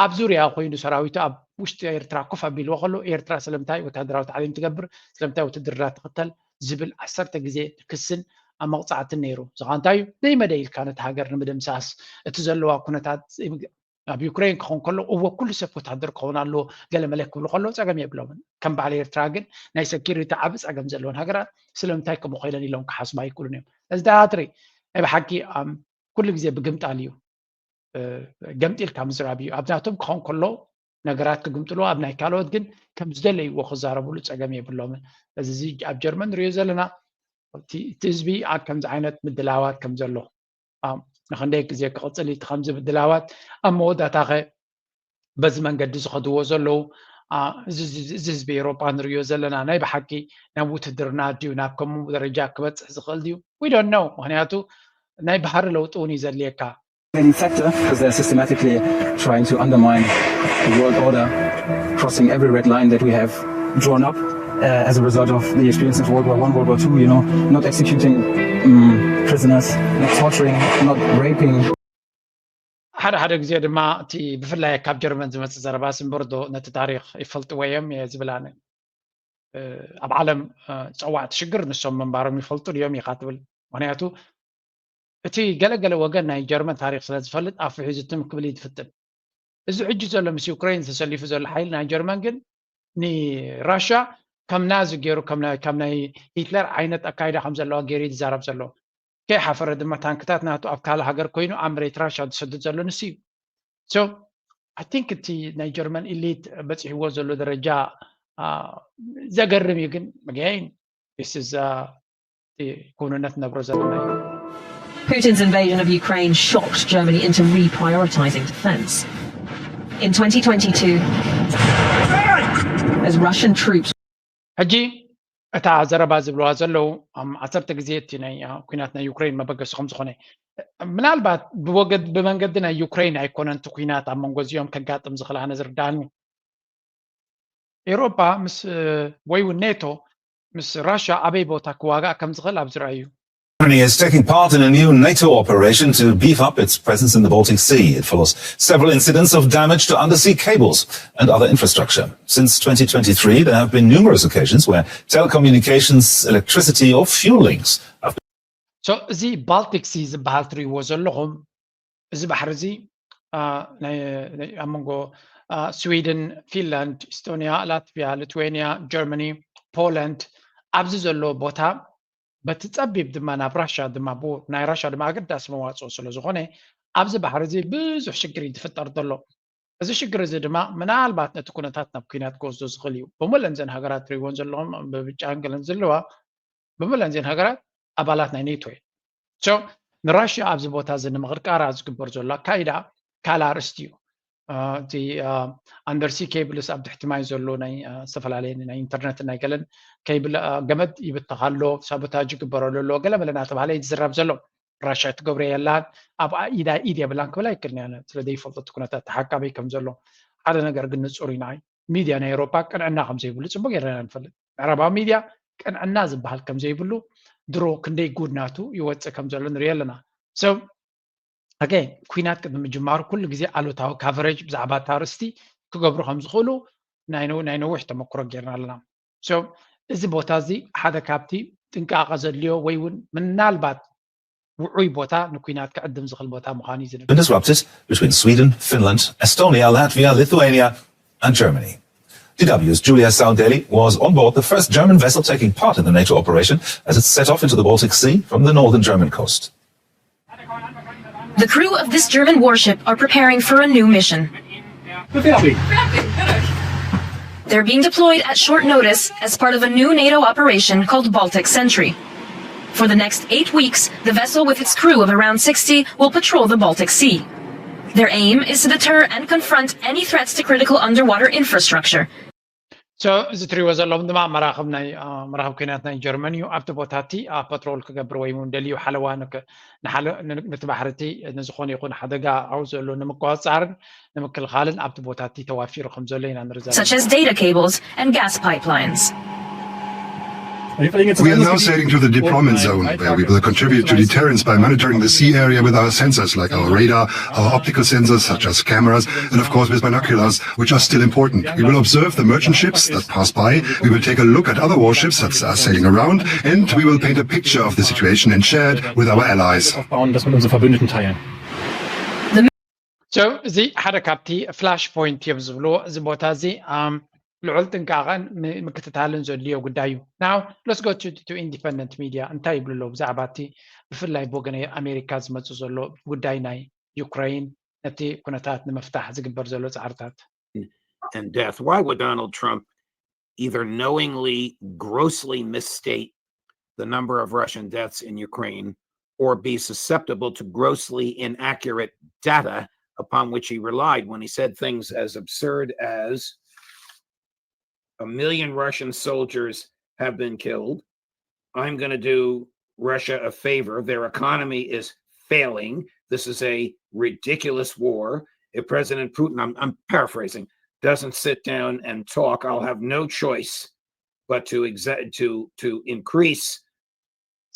ኣብ ዙርያ ኮይኑ ሰራዊቱ ኣብ ውሽጢ ኤርትራ ኮፍ ኣቢልዎ ከሎ ኤርትራ ስለምንታይ ወታደራዊ ታዕሊም ትገብር ስለምንታይ ውትድርና ትኽተል ዝብል ዓሰርተ ግዜ ክስን ኣብ መቕፃዕትን ነይሩ። ዝኻ እንታይ እዩ ደይመደ ኢልካ ነቲ ሃገር ንምድምሳስ እቲ ዘለዋ ኩነታት ኣብ ዩክሬን ክኸውን ከሎ እወ ኩሉ ሰብ ወታደር ክኸውን ኣለዎ ገለ መለ ክብሉ ከለዉ ፀገም የብሎምን። ከም በዓል ኤርትራ ግን ናይ ሰኪሪቲ ዓቢ ፀገም ዘለወን ሃገራት ስለምንታይ ከምኡ ኮይለን ኢሎም ክሓስቡ ኣይክእሉን እዮም። እዚ ዳትሪ ናይ ብሓቂ ኩሉ ግዜ ብግምጣል እዩ። ገምጢልካ ምዝራብ እዩ። ኣብ ናቶም ክኸውን ከሎ ነገራት ክግምጥሉ ኣብ ናይ ካልኦት ግን ከም ዝደለይዎ ክዛረብሉ ፀገም የብሎምን። እዚ ኣብ ጀርመን ንሪኦ ዘለና እቲ ህዝቢ ኣብ ከምዚ ዓይነት ምድላዋት ከም ዘሎ ንክንደይ ግዜ ክቕፅል እቲ ከምዚ ምድላዋት ኣብ መወዳእታኸ በዚ መንገዲ ዝኸድዎ ዘለዉ እዚ ህዝቢ ኤሮጳ ንሪኦ ዘለና ናይ ብሓቂ ናብ ውትድርና ድዩ ናብ ከምኡ ደረጃ ክበፅሕ ዝኽእል ድዩ? We don't know። ምክንያቱ ናይ ባህሪ ለውጢ እውን እዩ ዘድልየካ። Any factor, because they're systematically trying to undermine the world order, crossing every red line that we have drawn up uh, as a result of the experience of World War One, World War Two, you know, not executing um, prisoners, not torturing, not raping. ሓደ ሓደ ግዜ ድማ እቲ ብፍላይ ካብ ጀርመን ዝመፅእ ዘረባ ስምብርዶ ነቲ ታሪክ ይፈልጥዎ እዮም እየ ዝብል ኣነ። ኣብ ዓለም ፀዋዕቲ ሽግር ንሶም ምንባሮም ይፈልጡ ድዮም ኢኻ ትብል። ምክንያቱ እቲ ገለገለ ወገን ናይ ጀርመን ታሪክ ስለዝፈልጥ ኣፉ ሒዙ ትም ክብል እዩ ዝፍትን። እዚ ሕጂ ዘሎ ምስ ዩክሬን ተሰሊፉ ዘሎ ሓይሊ ናይ ጀርመን ግን ንራሻ ከም ናዚ ገይሩ ካብ ናይ ሂትለር ዓይነት ኣካይዳ ከም ዘለዋ ገይሩ ዝዛረብ ዘሎ። ከይሓፈረ ድማ ታንክታት ናቱ ኣብ ካልእ ሃገር ኮይኑ ኣብ መሬት ራሻ ዝሰድድ ዘሎ ንሱ እዩ። So I think እቲ ናይ ጀርመን ኢሊት በፂሕዎ ዘሎ ደረጃ ዘገርም እዩ። ግን again this is ክውንነት ነብሮ ዘለና እዩ። Putin's invasion of Ukraine shocked Germany into reprioritizing defense. In twenty twenty-two, as Russian troops ሕጂ እታ ዘረባ ዝብልዋ ዘለዉ ዓሰርተ ግዜ እቲ ናይ ኩናት ናይ ዩክሬን መበገሲ ከም ዝኾነ ምናልባት ብመንገዲ ናይ ዩክሬን ኣይኮነን እቲ ኩናት ኣብ መንጎ እዚኦም ከጋጥም ዝኽእል ኣነ ዝርዳእኒ ኤውሮጳ ምስ ወይ እውን ኔቶ ምስ ራሻ ኣበይ ቦታ ክዋጋእ ከም ዝኽእል ኣብ ዝረኣዩ Germany is taking part in a new NATO operation to beef up its presence in the Baltic Sea. It follows several incidents of damage to undersea cables and other infrastructure. Since twenty twenty-three, there have been numerous occasions where telecommunications, electricity, or fuel links have so እዚ ባልቲክ ሲ ዝበሃል ትርእይዎ ዘለኹም እዚ ባሕሪ እዚ ኣብ መንጎ ስዊድን፣ ፊንላንድ፣ ኢስቶኒያ፣ ላትቪያ፣ ሊትዌኒያ፣ ጀርመኒ፣ ፖላንድ ኣብዚ ዘሎ ቦታ በቲ ጸቢብ ድማ ናብ ራሻ ድማ ብኡ ናይ ራሻ ድማ ኣገዳሲ መዋጽኦ ስለ ዝኾነ ኣብዚ ባሕሪ እዚ ብዙሕ ሽግር እዩ ዝፍጠር ዘሎ። እዚ ሽግር እዚ ድማ ምናልባት ነቲ ኩነታት ናብ ኩናት ክወስዶ ዝኽእል እዩ። ብምለን ዘን ሃገራት ትሪእዎን ዘለኹም ብብጫ ገለን ዘለዋ ብምለን ዘን ሃገራት ኣባላት ናይ ኔቶ እየ። ንራሽያ ኣብዚ ቦታ እዚ ንምቕርቃራ ዝግበር ዘሎ ኣካይዳ ካልእ ኣርእስቲ እዩ። እቲ ኣንደርሲ ኬብልስ ኣብ ትሕቲ ማይ ዘሎ ናይ ዝተፈላለየ ናይ ኢንተርነት ናይ ገለን ኬብል ገመድ ይብተኽ ኣሎ፣ ሳቦታጅ ይግበረሉ ኣሎ ገለ መለ እናተባሃለ እዩ ዝዝረብ ዘሎ። ራሽያ ትገብሮ የላን ኣብ ኢዳ ኢድ የብላን ክብል ኣይክእልን እያ ስለ ዘይፈልጦ እቲ ኩነታት ተሓካበይ ከም ዘሎ ሓደ ነገር ግን ንፁር ኢና። ሚድያ ናይ ኤውሮፓ ቅንዕና ከም ዘይብሉ ፅቡቅ ጌርና ንፈልጥ። ምዕራባዊ ሚድያ ቅንዕና ዝበሃል ከም ዘይብሉ ድሮ ክንደይ ጉድ ናቱ ይወፅእ ከም ዘሎ ንሪኢ ኣለና። ሰብ ኣገ ኩናት ቅድሚ ምጅማሩ ኩሉ ግዜ ኣሉታዊ ካቨሬጅ ብዛዕባ እታ ኣርእስቲ ክገብሩ ከም ዝኽእሉ ናይ ነዊሕ ተመክሮ ጌርና ኣለና። እዚ ቦታ እዚ ሓደ ካብቲ ጥንቃቐ ዘድልዮ ወይ እውን ምናልባት ውዑይ ቦታ ንኩናት ክዕድም ዝኽእል ቦታ ምዃኑ እዩ ዝንገር። Been disrupted between Sweden, Finland, Estonia, Latvia, Lithuania, and Germany. D W's Julia Saundeli was on board the first German vessel taking part in the NATO operation as it set off into the Baltic Sea from the northern German coast. The crew of this German warship are preparing for a new mission. They're being deployed at short notice as part of a new NATO operation called Baltic Sentry. For the next eight weeks, the vessel with its crew of around sixty will patrol the Baltic Sea. Their aim is to deter and confront any threats to critical underwater infrastructure. እዚ ትሪእዎ ዘለኹም ድማ መራኽብ ናይ መራኽብ ኩናት ናይ ጀርመን እዩ። ኣብቲ ቦታ እቲ ኣብ ፓትሮል ክገብር ወይ እውን ደልዩ ሓለዋ ነቲ ባሕሪ እቲ ንዝኾነ ይኹን ሓደጋ ኣብ ዘሎ ንምቆፃርን ንምክልኻልን ኣብቲ ቦታ እቲ ተዋፊሩ ከም ዘሎ ኢና ንርኢ ዘለና። Such as data cables and gas pipelines. We are now sailing to the deployment zone, where we will contribute to deterrence by monitoring the sea area with our sensors, like our radar, our optical sensors, such as cameras, and of course with binoculars, which are still important. We will observe the merchant ships that pass by. We will take a look at other warships that are sailing around, and we will paint a picture of the situation and share it with our allies. እዚ ሓደ ካብቲ ፍላሽ ፖይንት እዮም ዝብልዎ። እዚ ቦታ እዚ ልዑል ጥንቃቐን ምክትታልን ዘድልዮ ጉዳይ እዩ። Now let's go to independent media እንታይ ይብሉ ኣለዉ ብዛዕባ እቲ ብፍላይ ብወገን ኣሜሪካ ዝመፁ ዘሎ ጉዳይ ናይ ዩክሬን ነቲ ኩነታት ንምፍታሕ ዝግበር ዘሎ ፃዕርታት። And death. Why would Donald Trump either knowingly grossly misstate the number of Russian deaths in Ukraine or be susceptible to grossly inaccurate data upon which he relied when he said things as absurd as a million Russian soldiers have been killed. I'm going to do Russia a favor. Their economy is failing. This is a ridiculous war. If President Putin, I'm, I'm paraphrasing, doesn't sit down and talk, I'll have no choice but to exec to to increase.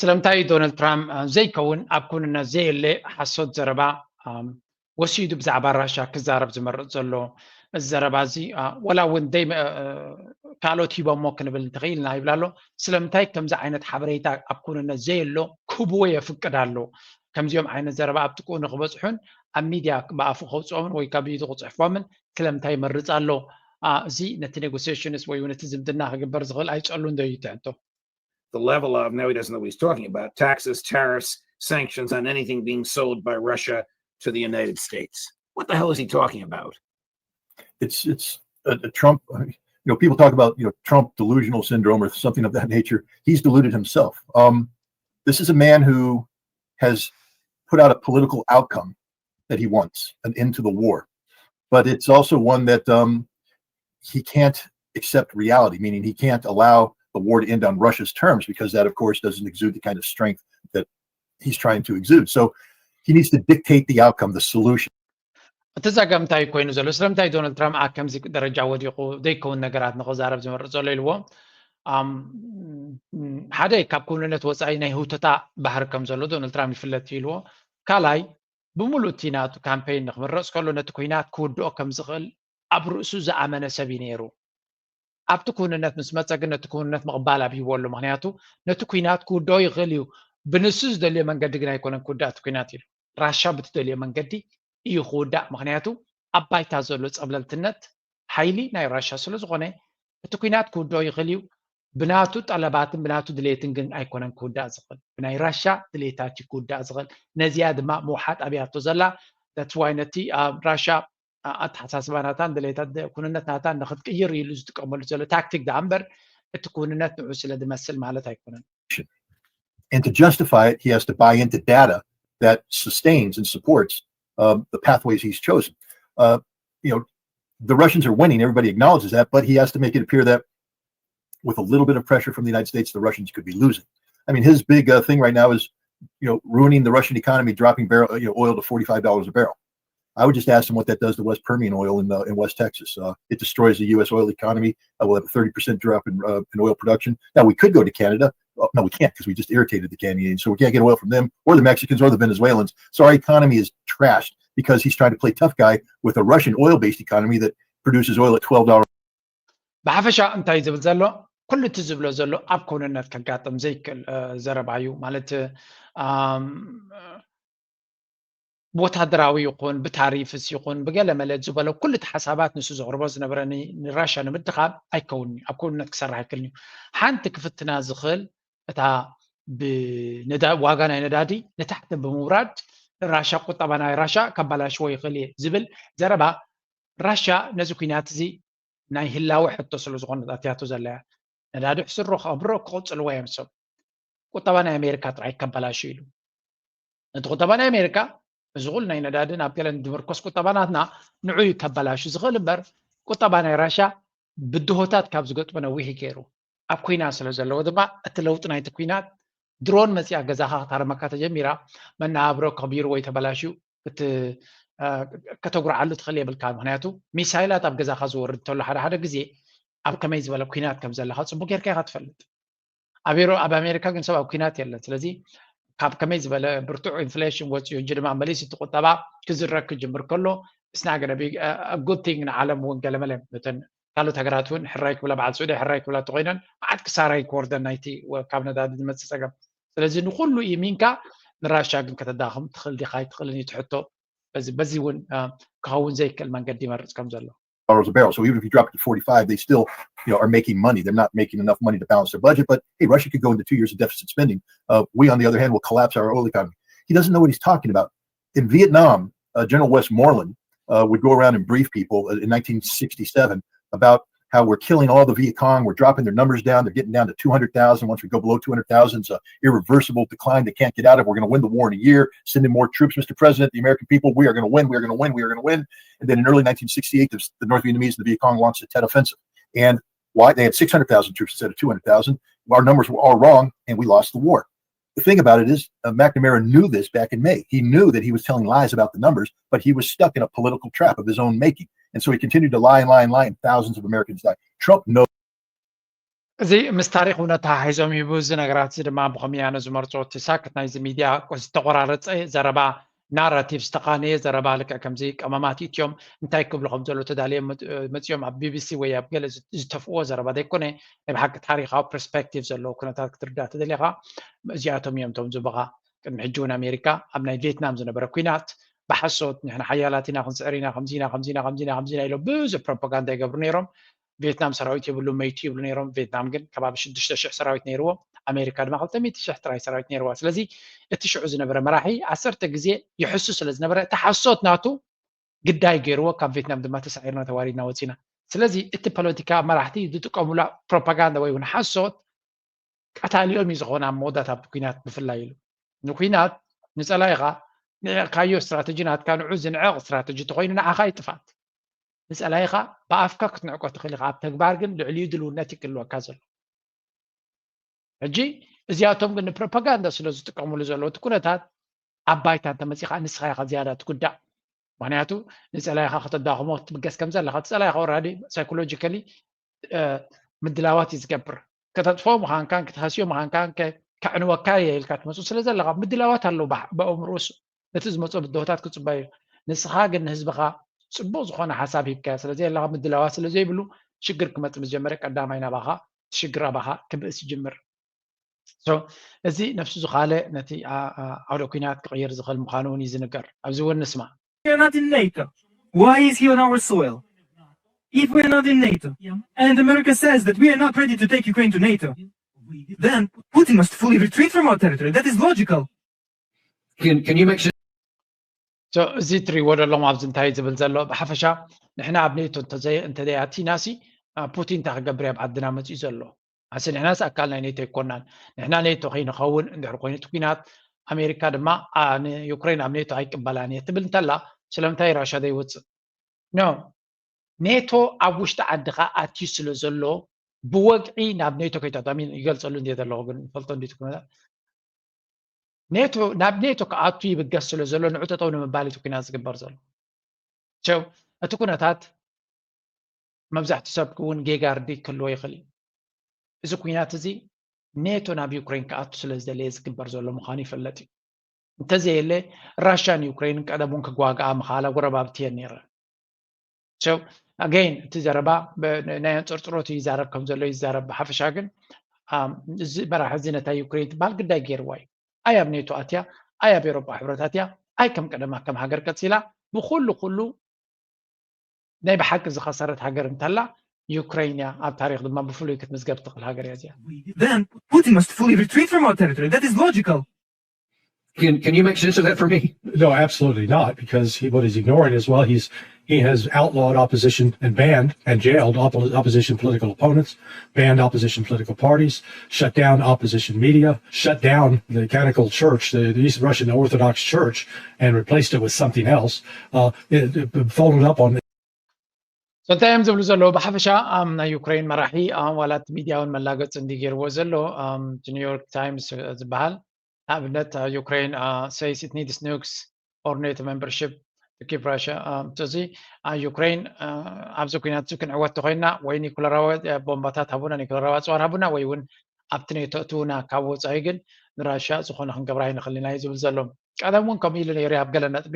ስለምንታይ ዶናልድ ትራምፕ ዘይከውን ኣብ ኩንነት ዘየለ ሓሶት ዘረባ ወሲዱ ብዛዕባ ራሻ ክዛረብ ዝመርፅ ዘሎ? እዚ ዘረባ እዚ ወላ እውን ካልኦት ሂቦሞ ክንብል እንተኽኢልና ይብል ኣሎ። ስለምንታይ ከምዚ ዓይነት ሓበሬታ ኣብ ኩንነት ዘየሎ ክህብዎ የፍቅድ ኣሎ? ከምዚኦም ዓይነት ዘረባ ኣብ ጥቅኡ ንክበፅሑን ኣብ ሚድያ ብኣፉ ከውፅኦምን ወይ ካብ ኢዱ ክፅሕፎምን ስለምንታይ ይመርፅ ኣሎ? እዚ ነቲ ኔጎሲሽንስ ወይ ነቲ ዝምድና ክግበር ዝኽእል ኣይፀሉን ዶ እዩ ትሕቶ? The level of, now he doesn't know what he's talking about, taxes, tariffs, sanctions on anything being sold by Russia to the United States. What the hell is he talking about? It's it's a, a Trump. You know, people talk about, you know, Trump delusional syndrome or something of that nature. He's deluded himself. Um, this is a man who has put out a political outcome that he wants, an end to the war. But it's also one that um, he can't accept reality, meaning he can't allow the war to end on Russia's terms, because that, of course, doesn't exude the kind of strength that he's trying to exude. So he needs to dictate the outcome, the solution. እቲ ጸገም እንታይ ኮይኑ ዘሎ? ስለምንታይ ዶናልድ ትራምፕ ኣብ ከምዚ ደረጃ ወዲቑ ዘይከውን ነገራት ንክዛረብ ዝመርፅ ዘሎ ኢልዎ? ሓደ፣ ካብ ክውንነት ወፃኢ ናይ ህውተታ ባህሪ ከም ዘሎ ዶናልድ ትራምፕ ይፍለጥ ኢልዎ። ካልኣይ፣ ብምሉእ እቲ ናቱ ካምፔን ንክምረፅ ከሎ ነቲ ኩናት ክውድኦ ከም ዝኽእል ኣብ ርእሱ ዝኣመነ ሰብ እዩ ነይሩ። ኣብቲ ክውንነት ምስ መፀ ግን ነቲ ክውንነት ምቕባል ኣብይዎ ኣሎ። ምክንያቱ ነቲ ኩናት ክውድኦ ይኽእል እዩ፣ ብንሱ ዝደልዮ መንገዲ ግን ኣይኮነን ክውዳእ እቲ ኩናት ኢሉ። ራሻ ብትደልዮ መንገዲ እዩ ክውዳእ። ምክንያቱ ኣብ ባይታ ዘሎ ጸብለልትነት ሓይሊ ናይ ራሻ ስለ ዝኾነ እቲ ኩናት ክውድኦ ይኽእል እዩ። ብናቱ ጠለባትን ብናቱ ድሌትን ግን ኣይኮነን ክውዳእ ዝኽእል። ብናይ ራሻ ድሌታት እዩ ክውዳእ ዝኽእል። ነዚያ ድማ ምውሓጥ ኣብያቶ ዘላ። That's why ነቲ ኣብ ራሻ ኣተሓሳስባ ናታን ድሌታት ኩንነት ናታን ንክትቅይር ኢሉ ዝጥቀመሉ ዘሎ ታክቲክ ደኣ እምበር እቲ ኩንነት ንዑ ስለ ዝመስል ማለት ኣይኮነን። And to justify it, he has to buy into data that sustains and supports um, the pathways he's chosen. Uh, you know, the Russians are winning. Everybody acknowledges that, but he has to make it appear that with a little bit of pressure from the United States, the Russians could be losing. I mean, his big uh, thing right now is, you know, ruining the Russian economy, dropping barrel, you know, oil to forty-five dollars a barrel. I would just ask him what that does to West Permian oil in, uh, in West Texas. Uh, it destroys the U S oil economy. Uh, we'll have a thirty percent drop in, uh, in oil production. Now, we could go to Canada. Well, no, we can't because we just irritated the Canadians. So we can't get oil from them or the Mexicans or the Venezuelans. So our economy is trashed because he's trying to play tough guy with a Russian oil-based economy that produces oil at twelve dollars. ብሓፈሻ እንታይ ዝብል ዘሎ? ኩሉ እቲ ዝብሎ ዘሎ ኣብ ክውንነት ከጋጥም ዘይክእል ዘረባ እዩ። ማለት ብወታደራዊ ይኹን ብታሪፍስ ይኹን ብገለ መለ ዝበሎ ኩሉ እቲ ሓሳባት ንሱ ዘቕርቦ ዝነበረ ንራሻ ንምድኻም ኣይከውንን እዩ። ኣብ ክውንነት ክሰርሕ ኣይክእልን እዩ። ሓንቲ ክፍትና ዝኽእል እታ ዋጋ ናይ ነዳዲ ንታሕቲ ብምውራድ ራሻ ቁጠባ ናይ ራሻ ከባላሽዎ ይኽእል እየ ዝብል ዘረባ ራሻ ነዚ ኩናት እዚ ናይ ህላወ ሕቶ ስለ ዝኾነ ኣትያቶ ዘለያ ነዳዲ ሕስሮ ከብሮ ክቕፅልዎ እዮም ሰብ ቁጠባ ናይ ኣሜሪካ ጥራይ ከበላሹ ኢሉ እቲ ቁጠባ ናይ ኣሜሪካ እዚ ኩሉ ናይ ነዳዲ ናብ ገለን ዝምርኮስ ቁጠባ ናትና ንዑ እዩ ከበላሹ ዝኽእል እምበር ቁጠባ ናይ ራሻ ብድሆታት ካብ ዝገጥሙ ነዊሕ ገይሩ ኣብ ኩናት ስለ ዘለዎ ድማ እቲ ለውጢ ናይቲ ኩናት ድሮን መፂኣ ገዛኻ ክታረመካ ተጀሚራ መናሃብሮ ከቢሩ ወይ ተበላሽዩ እቲ ከተጉርዓሉ ትኽእል የብልካ ምክንያቱ ሚሳይላት ኣብ ገዛኻ ዝወርድ እንተሎ ሓደ ሓደ ግዜ ኣብ ከመይ ዝበለ ኩናት ከም ዘለካ ፅቡቅ ጌርካ ኢካ ትፈልጥ ኣብ ኣብ ኣሜሪካ ግን ሰብ ኣብ ኩናት የለን ስለዚ ካብ ከመይ ዝበለ ብርቱዕ ኢንፍሌሽን ወፂኡ እንጂ ድማ መሊስ እቲ ቁጠባ ክዝረግ ክጅምር ከሎ it's not gonna be a good thing ንዓለም እውን ገለመለ እተን ካልኦት ሃገራት እውን ሕራይ ክብላ በዓል ስዑዲ ሕራይ ክብላ ተኮይነን መዓት ክሳራ ክወርደን ናይቲ ካብ ነዳዲ ዝመፅእ ፀገም ስለዚ ንኩሉ ኢሚንካ ንራሻ ግን ከተዳኽም ትኽእል ዲኻ ኣይትኽእልን እዩ ትሕቶ በዚ እውን ክኸውን ዘይክእል መንገዲ ይመርፅ ከም ዘሎ dollars a barrel. So even if you drop it to forty-five, they still, you know, are making money. They're not making enough money to balance their budget. But hey, Russia could go into two years of deficit spending. Uh, we, on the other hand, will collapse our oil economy. He doesn't know what he's talking about. In Vietnam, uh, General Westmoreland uh, would go around and brief people in nineteen sixty-seven about how we're killing all the Viet Cong. We're dropping their numbers down. They're getting down to two hundred thousand. Once we go below two hundred thousand, it's an irreversible decline they can't get out of. We're going to win the war in a year. Send in more troops, Mister President, the American people. We are going to win. We are going to win. We are going to win. And then in early nineteen sixty-eight, the, the North Vietnamese and the Viet Cong launched the Tet Offensive. And why? They had six hundred thousand troops instead of two hundred thousand. Our numbers were all wrong, and we lost the war. The thing about it is, uh, McNamara knew this back in May. He knew that he was telling lies about the numbers, but he was stuck in a political trap of his own making. And so he continued to lie and lie and lie, and thousands of Americans died. Trump knows. እዚ ምስ ታሪክ እውን ኣተሓሒዞም ይህቡ። እዚ ነገራት እዚ ድማ ብኸምያኖ ዝመርፅዎ እቲ ሳክት ናይዚ ሚድያ ዝተቆራረፀ ዘረባ፣ ናራቲቭ ዝተቃነየ ዘረባ፣ ልክዕ ከምዚ ቀመማት ኢትዮም እንታይ ክብሉ ከም ዘሎ ተዳልዮም መፅ- መፅኦም ኣብ ቢቢሲ ወይ ኣብ ገለ ዝ- ዝተፍዎ ዘረባ ዘይኮነ፣ ናይ ብሓቂ ታሪካዊ ፐርስፔክቲቭ ዘለዎ ኩነታት ክትርዳእ ተደሊኻ፣ እዚኣቶም እዮም እቶም ዝብኻ። ቅድሚ ሕጂ እውን ኣሜሪካ ኣብ ናይ ቪየትናም ዝነበረ ኩናት ብሓሶት ንሕና ሓያላት ኢና፣ ክንስዕር ኢና፣ ከምዚና ከምዚና ከምዚና ከምዚና ኢሎም ብዙሕ ፕሮፓጋንዳ ይገብሩ ነይሮም። ቪየትናም ሰራዊት የብሉ፣ መይቱ ይብሉ ነይሮም። ቪየትናም ግን ከባቢ ሽዱሽተ ሽሕ ሰራዊት ነይርዎ፣ ኣሜሪካ ድማ ክልተ ሚእቲ ሽሕ ጥራይ ሰራዊት ነይርዋ። ስለዚ እቲ ሽዑ ዝነበረ መራሒ ዓሰርተ ግዜ ይሕሱ ስለ ዝነበረ፣ እቲ ሓሶት ናቱ ግዳይ ገይርዎ፣ ካብ ቪየትናም ድማ ተሳዒርና ተዋሪድና ወፂና። ስለዚ እቲ ፖለቲካ መራሕቲ ዝጥቀሙላ ፕሮፓጋንዳ ወይ እውን ሓሶት ቀታሊኦም እዩ ዝኾነ ኣብ መወዳእታ ኩናት ብፍላይ ኢሉ ንኩናት ንፀላኢኻ ንዕቕካዮ ስትራተጂ ናትካ ንዑ ዝንዕቕ ስትራተጂ ተኮይኑ ንዓኻ ይጥፋት። ንፀላኢኻ ብኣፍካ ክትንዕቆ ትኽእል ኢኻ፣ ኣብ ተግባር ግን ልዕሊኡ ድልውነት ይክልወካ ዘሎ። ሕጂ እዚኣቶም ግን ንፕሮፓጋንዳ ስለ ዝጥቀሙሉ ዘለዉ እቲ ኩነታት ኣብ ባይታ እንተመፂኻ ንስኻ ኢኻ ዝያዳ ትጉዳእ። ምክንያቱ ንፀላኢኻ ከተዳኽሞ ክትብገስ ከም ዘለኻ እቲ ፀላኢኻ ወራዲ ሳይኮሎጂካሊ ምድላዋት እዩ ዝገብር። ከተጥፎ ምዃንካን ክትሃስዮ ምዃንካን ከ- ከዕንወካ እየ ኢልካ ትመፁ ስለ ዘለኻ ምድላዋት ኣለዉ። ብኣ- ብኣእምሮስ ነቲ ዝመፆ ብድሆታት ክፅበዮ፣ ንስኻ ግን ንህዝብኻ ፅቡቅ ዝኾነ ሓሳብ ሂብካዮ ስለዘይ ኣለኻ ምድላዋት ስለ ዘይብሉ ሽግር ክመፅ ምስ ጀመረ ቀዳማይ ናባኻ እቲ ሽግር ኣባኻ ክብእስ ይጅምር። So እዚ ነፍሱ ዝኻለ ነቲ ኣ- ኣ- ዓውደ ኩናት ክቕይር ዝኽእል ምዃኑ እውን እዩ ዝንገር። ኣብዚ እውን ንስማ። We are not in NATO. Why is he on our soil? If we are not in NATO, and America says that we are not ready to take Ukraine to NATO, then Putin must fully retreat from our territory. That is logical. Can, can you make sure? So እዚ እትሪእዎ ዘለኹም ኣብዚ እንታይ ዝብል ዘሎ ብሓፈሻ ንሕና ኣብ ኔቶ እንተዘይ- እንተዘይኣቲናሲ ኣ፣ ፑቲን እንታይ ክገብር ኣብ ዓድና መፂኡ ዘሎ? ኣሲ ንሕናስ ኣካል ናይ ኔቶ ኣይኮናን። ንሕና ኔቶ ከይንኸውን እንድሕር ኮይኑ እቲ ኩናት ኣሜሪካ ድማ ኣ፣ ንዩክሬን ኣብ ኔቶ ኣይቅበላን እየ ትብል እንተላ ስለምንታይ ራሻ ዘይወፅእ? ኖ፣ ኔቶ ኣብ ውሽጢ ዓድኻ ኣትዩ ስለ ዘሎ ብወግዒ ናብ ኔቶ ከይትኣቱ። ኣሚን ይገልፀሉ እንደ ዘለኹ ግን ፈልጦ እንዲ ትኩነታ ኔቶ ናብ ኔቶ ክኣቱ ይብገስ ስለ ዘሎ ንዑ ጠጠው ንምባል እቲ ኩናት ዝግበር ዘሎ። ቸው እቲ ኩነታት መብዛሕትኡ ሰብ እውን ጌጋርዲ ክህልዎ ይኽእል እዩ። እዚ ኩናት እዚ ኔቶ ናብ ዩክሬን ክኣቱ ስለ ዝደለየ ዝግበር ዘሎ ምዃኑ ይፈለጥ እዩ። እንተዘየለ ራሽያን ዩክሬንን ቀደም እውን ክጓግኣ ምኽኣላ ጎረባብቲ እየን ነይረን። So again እቲ ዘረባ ናይ ኣንፅርፅሮት ይዛረብ ከም ዘሎ ይዛረብ። ብሓፈሻ ግን ኣም፣ እዚ መራሒ እዚ ነታ ዩክሬን ትበሃል ግዳይ ገይርዋ እዩ። ኣይ ኣብ ኔቶ ኣትያ፣ ኣይ ኣብ ኤሮጳ ሕብረት ኣትያ፣ ኣይ ከም ቀደማ ከም ሃገር ቀፂላ ብኩሉ ኩሉ ናይ ብሓቂ ዝኸሰረት ሃገር እንተላ ዩክሬን እያ ኣብ ታሪክ ድማ ብፍሉይ ክትምዝገብ ትኽእል ሃገር እያ እዚኣ። Then Putin must fully retreat from our territory. That is logical. Can, can you make sense of that for me? No, absolutely not, because he, what he's ignoring is, well, he's he has outlawed opposition and banned and jailed oppo- opposition political opponents, banned opposition political parties, shut down opposition media, shut down the canonical church, the, the East Russian Orthodox Church, and replaced it with something else. Uh, it, it folded up on So እንታይ እዮም ዝብሉ ዘለዉ? ብሓፈሻ ኣም፣ ናይ ዩክሬን መራሒ ኣም፣ ዋላ እቲ ሚድያ እውን መላገፂ እንዲ ገይርዎ ዘሎ ኣም፣ እቲ ኒውዮርክ ታይምስ ዝበሃል ንኣብነት ዩክሬን says it needs nukes or NATO membership to keep Russia. ስለዚ ዩክሬን ኣብዚ ኩናት እዚ ክንዕወት ተኮይና ወይ ኒኩለራዊ ቦምባታት ሃቡና፣ ኒኩለራዊ ኣፅዋር ሃቡና ወይ እውን ኣብቲ ኔቶ እትውና፣ ካብ ወፃኢ ግን ንራሽያ ዝኾነ ክንገብራ ኣይንኽእል ኢና እዩ ዝብል ዘሎ። ቀደም እውን ከምኡ ኢሉ ነይሩ ኣብ ገለ ነጥቢ።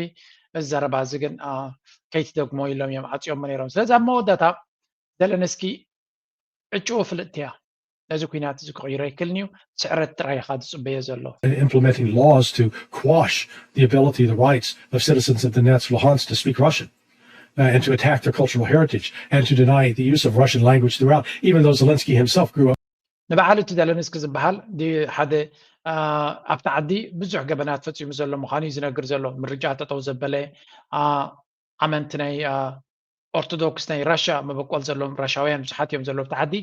እዚ ዘረባ እዚ ግን ከይትደግሞ ኢሎም እዮም ዓፅዮሞ ነይሮም። ስለዚ ኣብ መወዳእታ ዘለንስኪ ዕጭኡ ፍልጥቲ እያ። ነዚ ኩናት እዚ ክቕይሮ ኣይክእልን እዩ። ስዕረት ጥራይ ኢኻ ዝፅበዮ ዘሎ። Implementing laws to quash the ability, the rights of citizens of Donetsk, Luhansk to speak Russian uh, and to attack their cultural heritage and to deny the use of Russian language throughout, even though Zelensky himself grew up. ንበዓል እቲ ዘለንስኪ ዝበሃል ሓደ ኣብቲ ዓዲ ብዙሕ ገበናት ፈፂሙ ዘሎ ምዃኑ እዩ ዝነግር ዘሎ። ምርጫ ጠጠው ዘበለ፣ ኣመንቲ ናይ ኦርቶዶክስ ናይ ራሻ መበቆል ዘለዎም ራሻውያን ብዙሓት እዮም ዘለዉ ኣብቲ ዓዲ።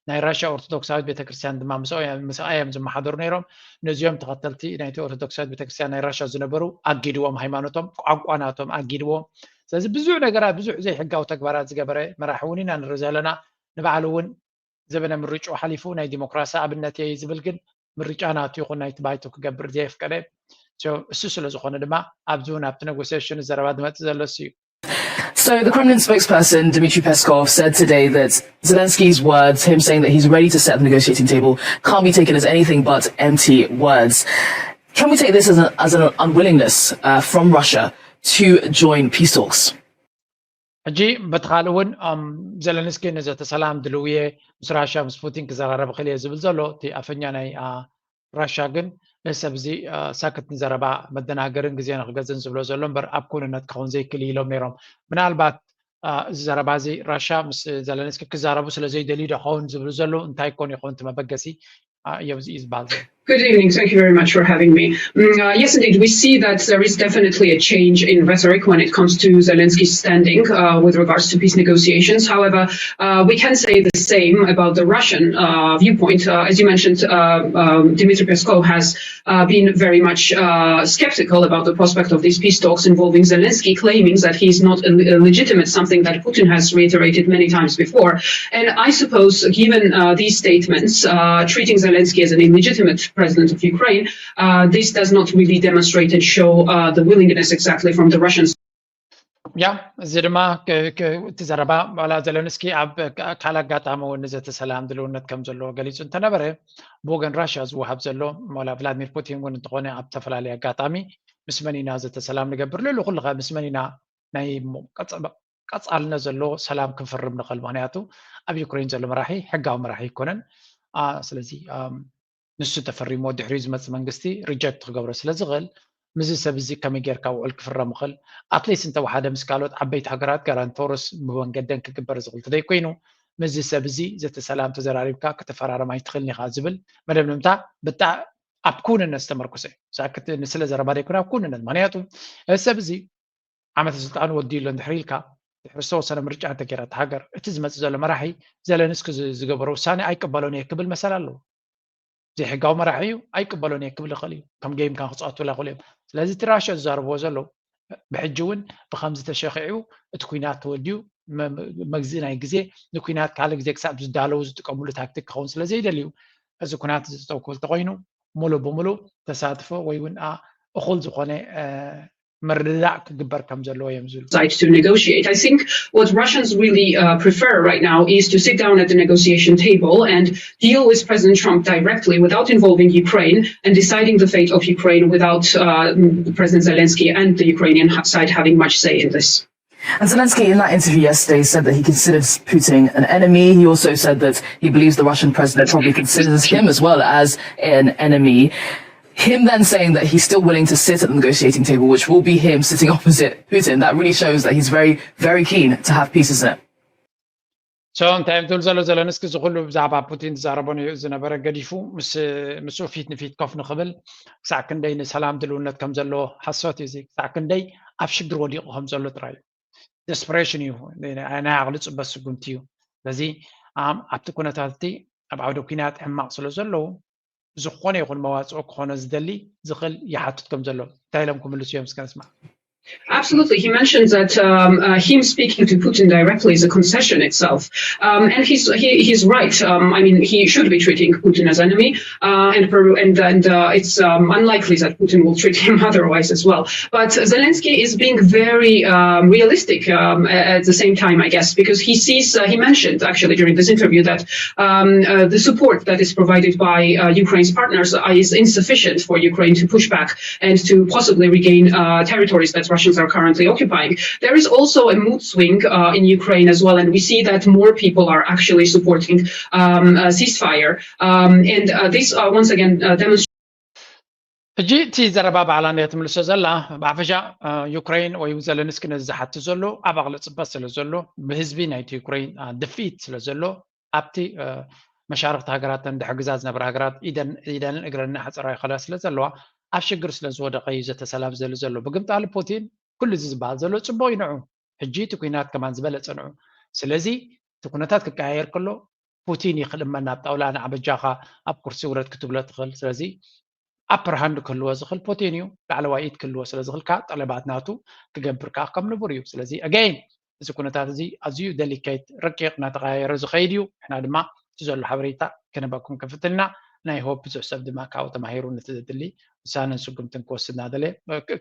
ናይ ራሻ ኦርቶዶክሳዊት ቤተክርስትያን ድማ ምስኣ እዮም ዝመሓደሩ ነይሮም። ነዚኦም ተኸተልቲ ናይቲ ኦርቶዶክሳዊት ቤተክርስትያን ናይ ራሻ ዝነበሩ ኣጊድዎም፣ ሃይማኖቶም ቋንቋ ናቶም ኣጊድዎም። ስለዚ ብዙሕ ነገራት፣ ብዙሕ ዘይሕጋዊ ተግባራት ዝገበረ መራሒ እውን ኢና ንርኢ ዘለና። ንባዕሉ እውን ዘበነ ምርጫ ሓሊፉ ናይ ዲሞክራሲ ኣብነት እየ ዝብል፣ ግን ምርጫ ናቱ ይኹን ናይቲ ባይቶ ክገብር ዘየፍቀደ። እሱ ስለ ዝኾነ ድማ ኣብዚ እውን ኣብቲ ኔጎሲሽን ዘረባ ዝመፅእ ዘሎ እሱ እዩ። So the Kremlin spokesperson Dmitry Peskov said today that Zelensky's words, him saying that he's ready to sit at the negotiating table, can't be taken as anything but empty words. Can we take this as, a, as an unwillingness uh, from Russia to join peace talks? ሕጂ በቲ ካልእ እውን ዘለንስኪ ንዘተ ሰላም ድልው እየ፣ ምስ ራሽያ ምስ ፑቲን ክዘራረብ እኽእል እየ ዝብል ዘሎ እቲ ኣፈኛ ናይ ራሽያ ግን ነዚ ሰብ እዚ ሳክት ንዘረባ መደናገርን ግዜ ንክገዝእን ዝብሎ ዘሎ እምበር ኣብ ክውንነት ክኸውን ዘይክእል ኢሎም ነይሮም። ምናልባት እዚ ዘረባ እዚ ራሽያ ምስ ዘለንስኪ ክዛረቡ ስለ ዘይደልዩ ዶ ኸውን ዝብሉ ዘለዉ እንታይ ኮን ይኸውን እቲ መበገሲ እዮም እዚ እዩ ዝበሃል ዘሎ። Good evening. Thank you very much for having me. Mm, uh, yes, indeed, we see that there is definitely a change in rhetoric when it comes to Zelensky's standing uh, with regards to peace negotiations. However, uh, we can say the same about the Russian uh, viewpoint. Uh, as you mentioned, uh, um, Dmitry Peskov has uh, been very much uh, skeptical about the prospect of these peace talks involving Zelensky, claiming that he is not a, a legitimate, something that Putin has reiterated many times before. And I suppose, given uh, these statements, uh, treating Zelensky as an illegitimate president of Ukraine, uh, this does not really demonstrate and show uh, the willingness exactly from the Russians. ያ እዚ ድማ እቲ ዘረባ ዋላ ዘለንስኪ ኣብ ካልእ ኣጋጣሚ እውን ንዘተ ሰላም ድልውነት ከም ዘለዎ ገሊፁ እንተነበረ፣ ብወገን ራሽያ ዝወሃብ ዘሎ ዋላ ቭላድሚር ፑቲን እውን እንተኾነ ኣብ ዝተፈላለየ ኣጋጣሚ ምስ መን ኢና ዘተ ሰላም ንገብር፣ ልዕሊ ኩሉ ከ ምስ መን ኢና ናይ ቀፃልነት ዘለዎ ሰላም ክንፍርም ንኽእል? ምክንያቱ ኣብ ዩክሬን ዘሎ መራሒ ሕጋዊ መራሒ ኣይኮነን። ስለዚ ንሱ ተፈሪሞ ድሕሪኡ ዝመፅእ መንግስቲ ሪጀክት ክገብሮ ስለ ዝኽእል፣ ምስዚ ሰብ እዚ ከመይ ጌርካ ውዕል ክፍረም ይኽእል? ኣትሊስት እንተወሓደ ምስ ካልኦት ዓበይቲ ሃገራት ጋራንቶርስ ብመንገደን ክግበር ዝኽእል ተዘይኮይኑ፣ ምስዚ ሰብ እዚ ዘተ ሰላም ተዘራሪብካ ክተፈራረም ኣይትኽእልን ኢኻ ዝብል መደምደምታ ብጣ ኣብ ክውንነት ዝተመርኮሰ እዩ። ሳክት ንስለ ዘረባ ዘይኮነ ኣብ ክውንነት። ምክንያቱ እዚ ሰብ እዚ ዓመተ ስልጣኑ ወዲኡ ኣሎ እንድሕር ኢልካ ድሕሪ ዝተወሰነ ምርጫ እንተገይራ እታ ሃገር እቲ ዝመፅእ ዘሎ መራሒ ዘለንስኪ ዝገበሮ ውሳኔ ኣይቅበሎን እየ ክብል መሰል ኣለዎ። ዘይሕጋዊ መራሒ እዩ ኣይቅበሎን እየ ክብል ይኽእል እዩ። ከም ጌም ካን ክፃወቱላ ይኽእሉ እዮም። ስለዚ እቲ ራሽያ ዝዛረብዎ ዘለዉ ብሕጂ እውን ብከምዚ ተሸኺዑ እቲ ኩናት ተወዲኡ መግዝኢ ናይ ግዜ ንኩናት ካልእ ግዜ ክሳብ ዝዳለዉ ዝጥቀምሉ ታክቲክ ክኸውን ስለ ዘይደልዩ እዚ ኩናት እዚ ጠጠው ክብል ተኾይኑ ሙሉእ ብሙሉእ ተሳትፎ ወይ እውን እኹል ዝኾነ ምርድዳእ ክግበር ከም ዘለዎ እዮም ዝብሉ። Side to negotiate. I think what Russians really uh, prefer right now is to sit down at the negotiation table and deal with President Trump directly without involving Ukraine and deciding the fate of Ukraine without uh, President Zelensky and the Ukrainian side having much say in this. And Zelensky, in that interview yesterday, said that he considers Putin an enemy. He also said that he believes the Russian president probably considers him as well as an enemy. Him then saying that he's still willing to sit at the negotiating table, which will be him sitting opposite Putin, that really shows that he's very, very keen to have peace, isn't it? So እንታይ እዮም ትብል ዘሎ ዘለንስኪ እዚ ኩሉ ብዛዕባ ፑቲን ዝዛረቦ ዝነበረ ገዲፉ ምስኡ ፊት ንፊት ኮፍ ንክብል ክሳዕ ክንደይ ንሰላም ድልውነት ከም ዘለዎ ሓሶት እዩ። ክሳዕ ክንደይ ኣብ ሽግር ወዲቑ ከም ዘሎ ጥራይ እዩ። ደስፕሬሽን እዩ፣ ናይ ዓቕሊ ፅበት ስጉምቲ እዩ። ስለዚ ኣብቲ ኩነታት እቲ ኣብ ዓውደ ኩናት ሕማቕ ስለ ዘለዉ ዝኾነ ይኹን መዋፅኦ ክኾኖ ዝደሊ ዝኽእል ይሓትት ከም ዘሎ እንታይ ኢሎም ክምልሱ እዮም እስከ ንስማዕ። Absolutely. He mentioned that um, uh, him speaking to Putin directly is a concession itself. Um, and he's, he, he's right. Um, I mean, he should be treating Putin as enemy. Uh, and and, and uh, it's um, unlikely that Putin will treat him otherwise as well. But Zelensky is being very um, realistic um, at the same time, I guess, because he sees, uh, he mentioned actually during this interview that um, uh, the support that is provided by uh, Ukraine's partners is insufficient for Ukraine to push back and to possibly regain uh, territories that Russians are currently occupying. There is also a mood swing uh, in Ukraine as well, and we see that more people are actually supporting um, a ceasefire. Um, and uh, this uh, once again uh, demonstrates. ሕጂ እቲ ዘረባ ባዕላ እንድያ ትምልሶ ዘላ። ብሓፈሻ ዩክሬን ወይ ዘለንስኪ ነዚ ዝሓቱ ዘሎ ኣብ ኣቕሊ ፅበት ስለ ዘሎ ብህዝቢ ናይቲ ዩክሬን ድፍኢት ስለ ዘሎ ኣብቲ መሻርክቲ ሃገራት ተን ድሕግዛ ዝነብራ ሃገራት ኢደንን እግረንን ሓፀራዊ ከላ ስለ ዘለዋ ኣብ ሽግር ስለ ዝወደቀ እዩ ዘተሰላም ዘሉ ዘሎ። ብግምጣሉ ፑቲን ኩሉ እዚ ዝበሃል ዘሎ ፅቡቅ እዩ ንዑ። ሕጂ እቲ ኩናት ከማን ዝበለፀ ንዑ። ስለዚ እቲ ኩነታት ክቀያየር ከሎ ፑቲን እዩ ክልመን ናብ ጣውላ ንዓ በጃኻ ኣብ ኩርሲ ውረድ ክትብሎ ትኽእል። ስለዚ ኣፐር ሃንድ ክህልዎ ዝኽእል ፑቲን እዩ። ላዕለዋይ ኢድ ክህልዎ ስለ ዝኽእል ከዓ ጠለባት ናቱ ክገብር ከዓ ከም ንቡር እዩ። ስለዚ ኣገይን እዚ ኩነታት እዚ ኣዝዩ ደሊኬት ረቂቕ እናተቐያየረ ዝኸይድ እዩ። ንሕና ድማ እቲ ዘሎ ሓበሬታ ክነበኩም ክንፍትን ኢና። ናይ ሆፕ ብዙሕ ሰብ ድማ ካብኡ ተማሂሩ ነቲ ዘድሊ ውሳነን ስጉምትን ክወስድ እናደለ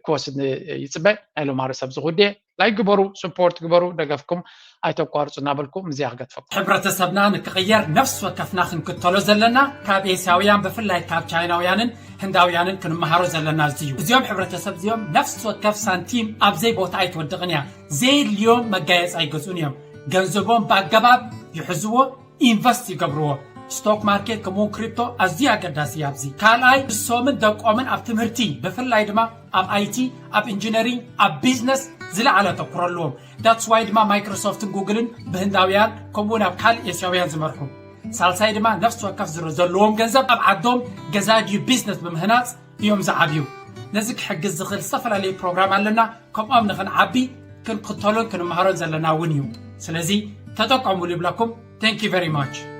ክወስድ ይፅበ። ናይ ሎማሪ ሰብ ዝጉድየ ላይክ ግበሩ፣ ስፖርት ግበሩ፣ ደገፍኩም ኣይተቋርፁ እናበልኩ ምዚያ ክገድፈኩም። ሕብረተሰብና ንክቕየር ነፍሲ ወከፍና ክንክተሎ ዘለና ካብ ኤስያውያን ብፍላይ ካብ ቻይናውያንን ህንዳውያንን ክንመሃሮ ዘለና እዚ እዩ። እዚኦም ሕብረተሰብ እዚኦም ነፍሲ ወከፍ ሳንቲም ኣብ ዘይ ቦታ ኣይትወድቕን እያ። ዘየድልዮም መጋየፂ ኣይገዝኡን እዮም። ገንዘቦም ብኣገባብ ይሕዝዎ፣ ኢንቨስት ይገብርዎ። ስቶክ ማርኬት ከምኡውን ክሪፕቶ ኣዝዩ ኣገዳሲ እዩ። ኣብዚ ካልኣይ ንሶምን ደቆምን ኣብ ትምህርቲ ብፍላይ ድማ ኣብ ኣይቲ፣ ኣብ ኢንጂነሪንግ፣ ኣብ ቢዝነስ ዝለዓለ ተኩሮ ኣለዎም። ዳትስ ዋይ ድማ ማይክሮሶፍትን ጉግልን ብህንዳውያን ከምኡውን ኣብ ካልእ ኤስያውያን ዝመርሑ። ሳልሳይ ድማ ነፍሲ ወከፍ ዝረ ዘለዎም ገንዘብ ኣብ ዓዶም ገዛ ድዩ ቢዝነስ ብምህናፅ እዮም ዝዓብዩ። ነዚ ክሕግዝ ዝኽእል ዝተፈላለዩ ፕሮግራም ኣለና። ከምኦም ንኽንዓቢ ክንክተሎን ክንመሃሮን ዘለና እውን እዩ። ስለዚ ተጠቀሙሉ ይብለኩም። Thank you very much።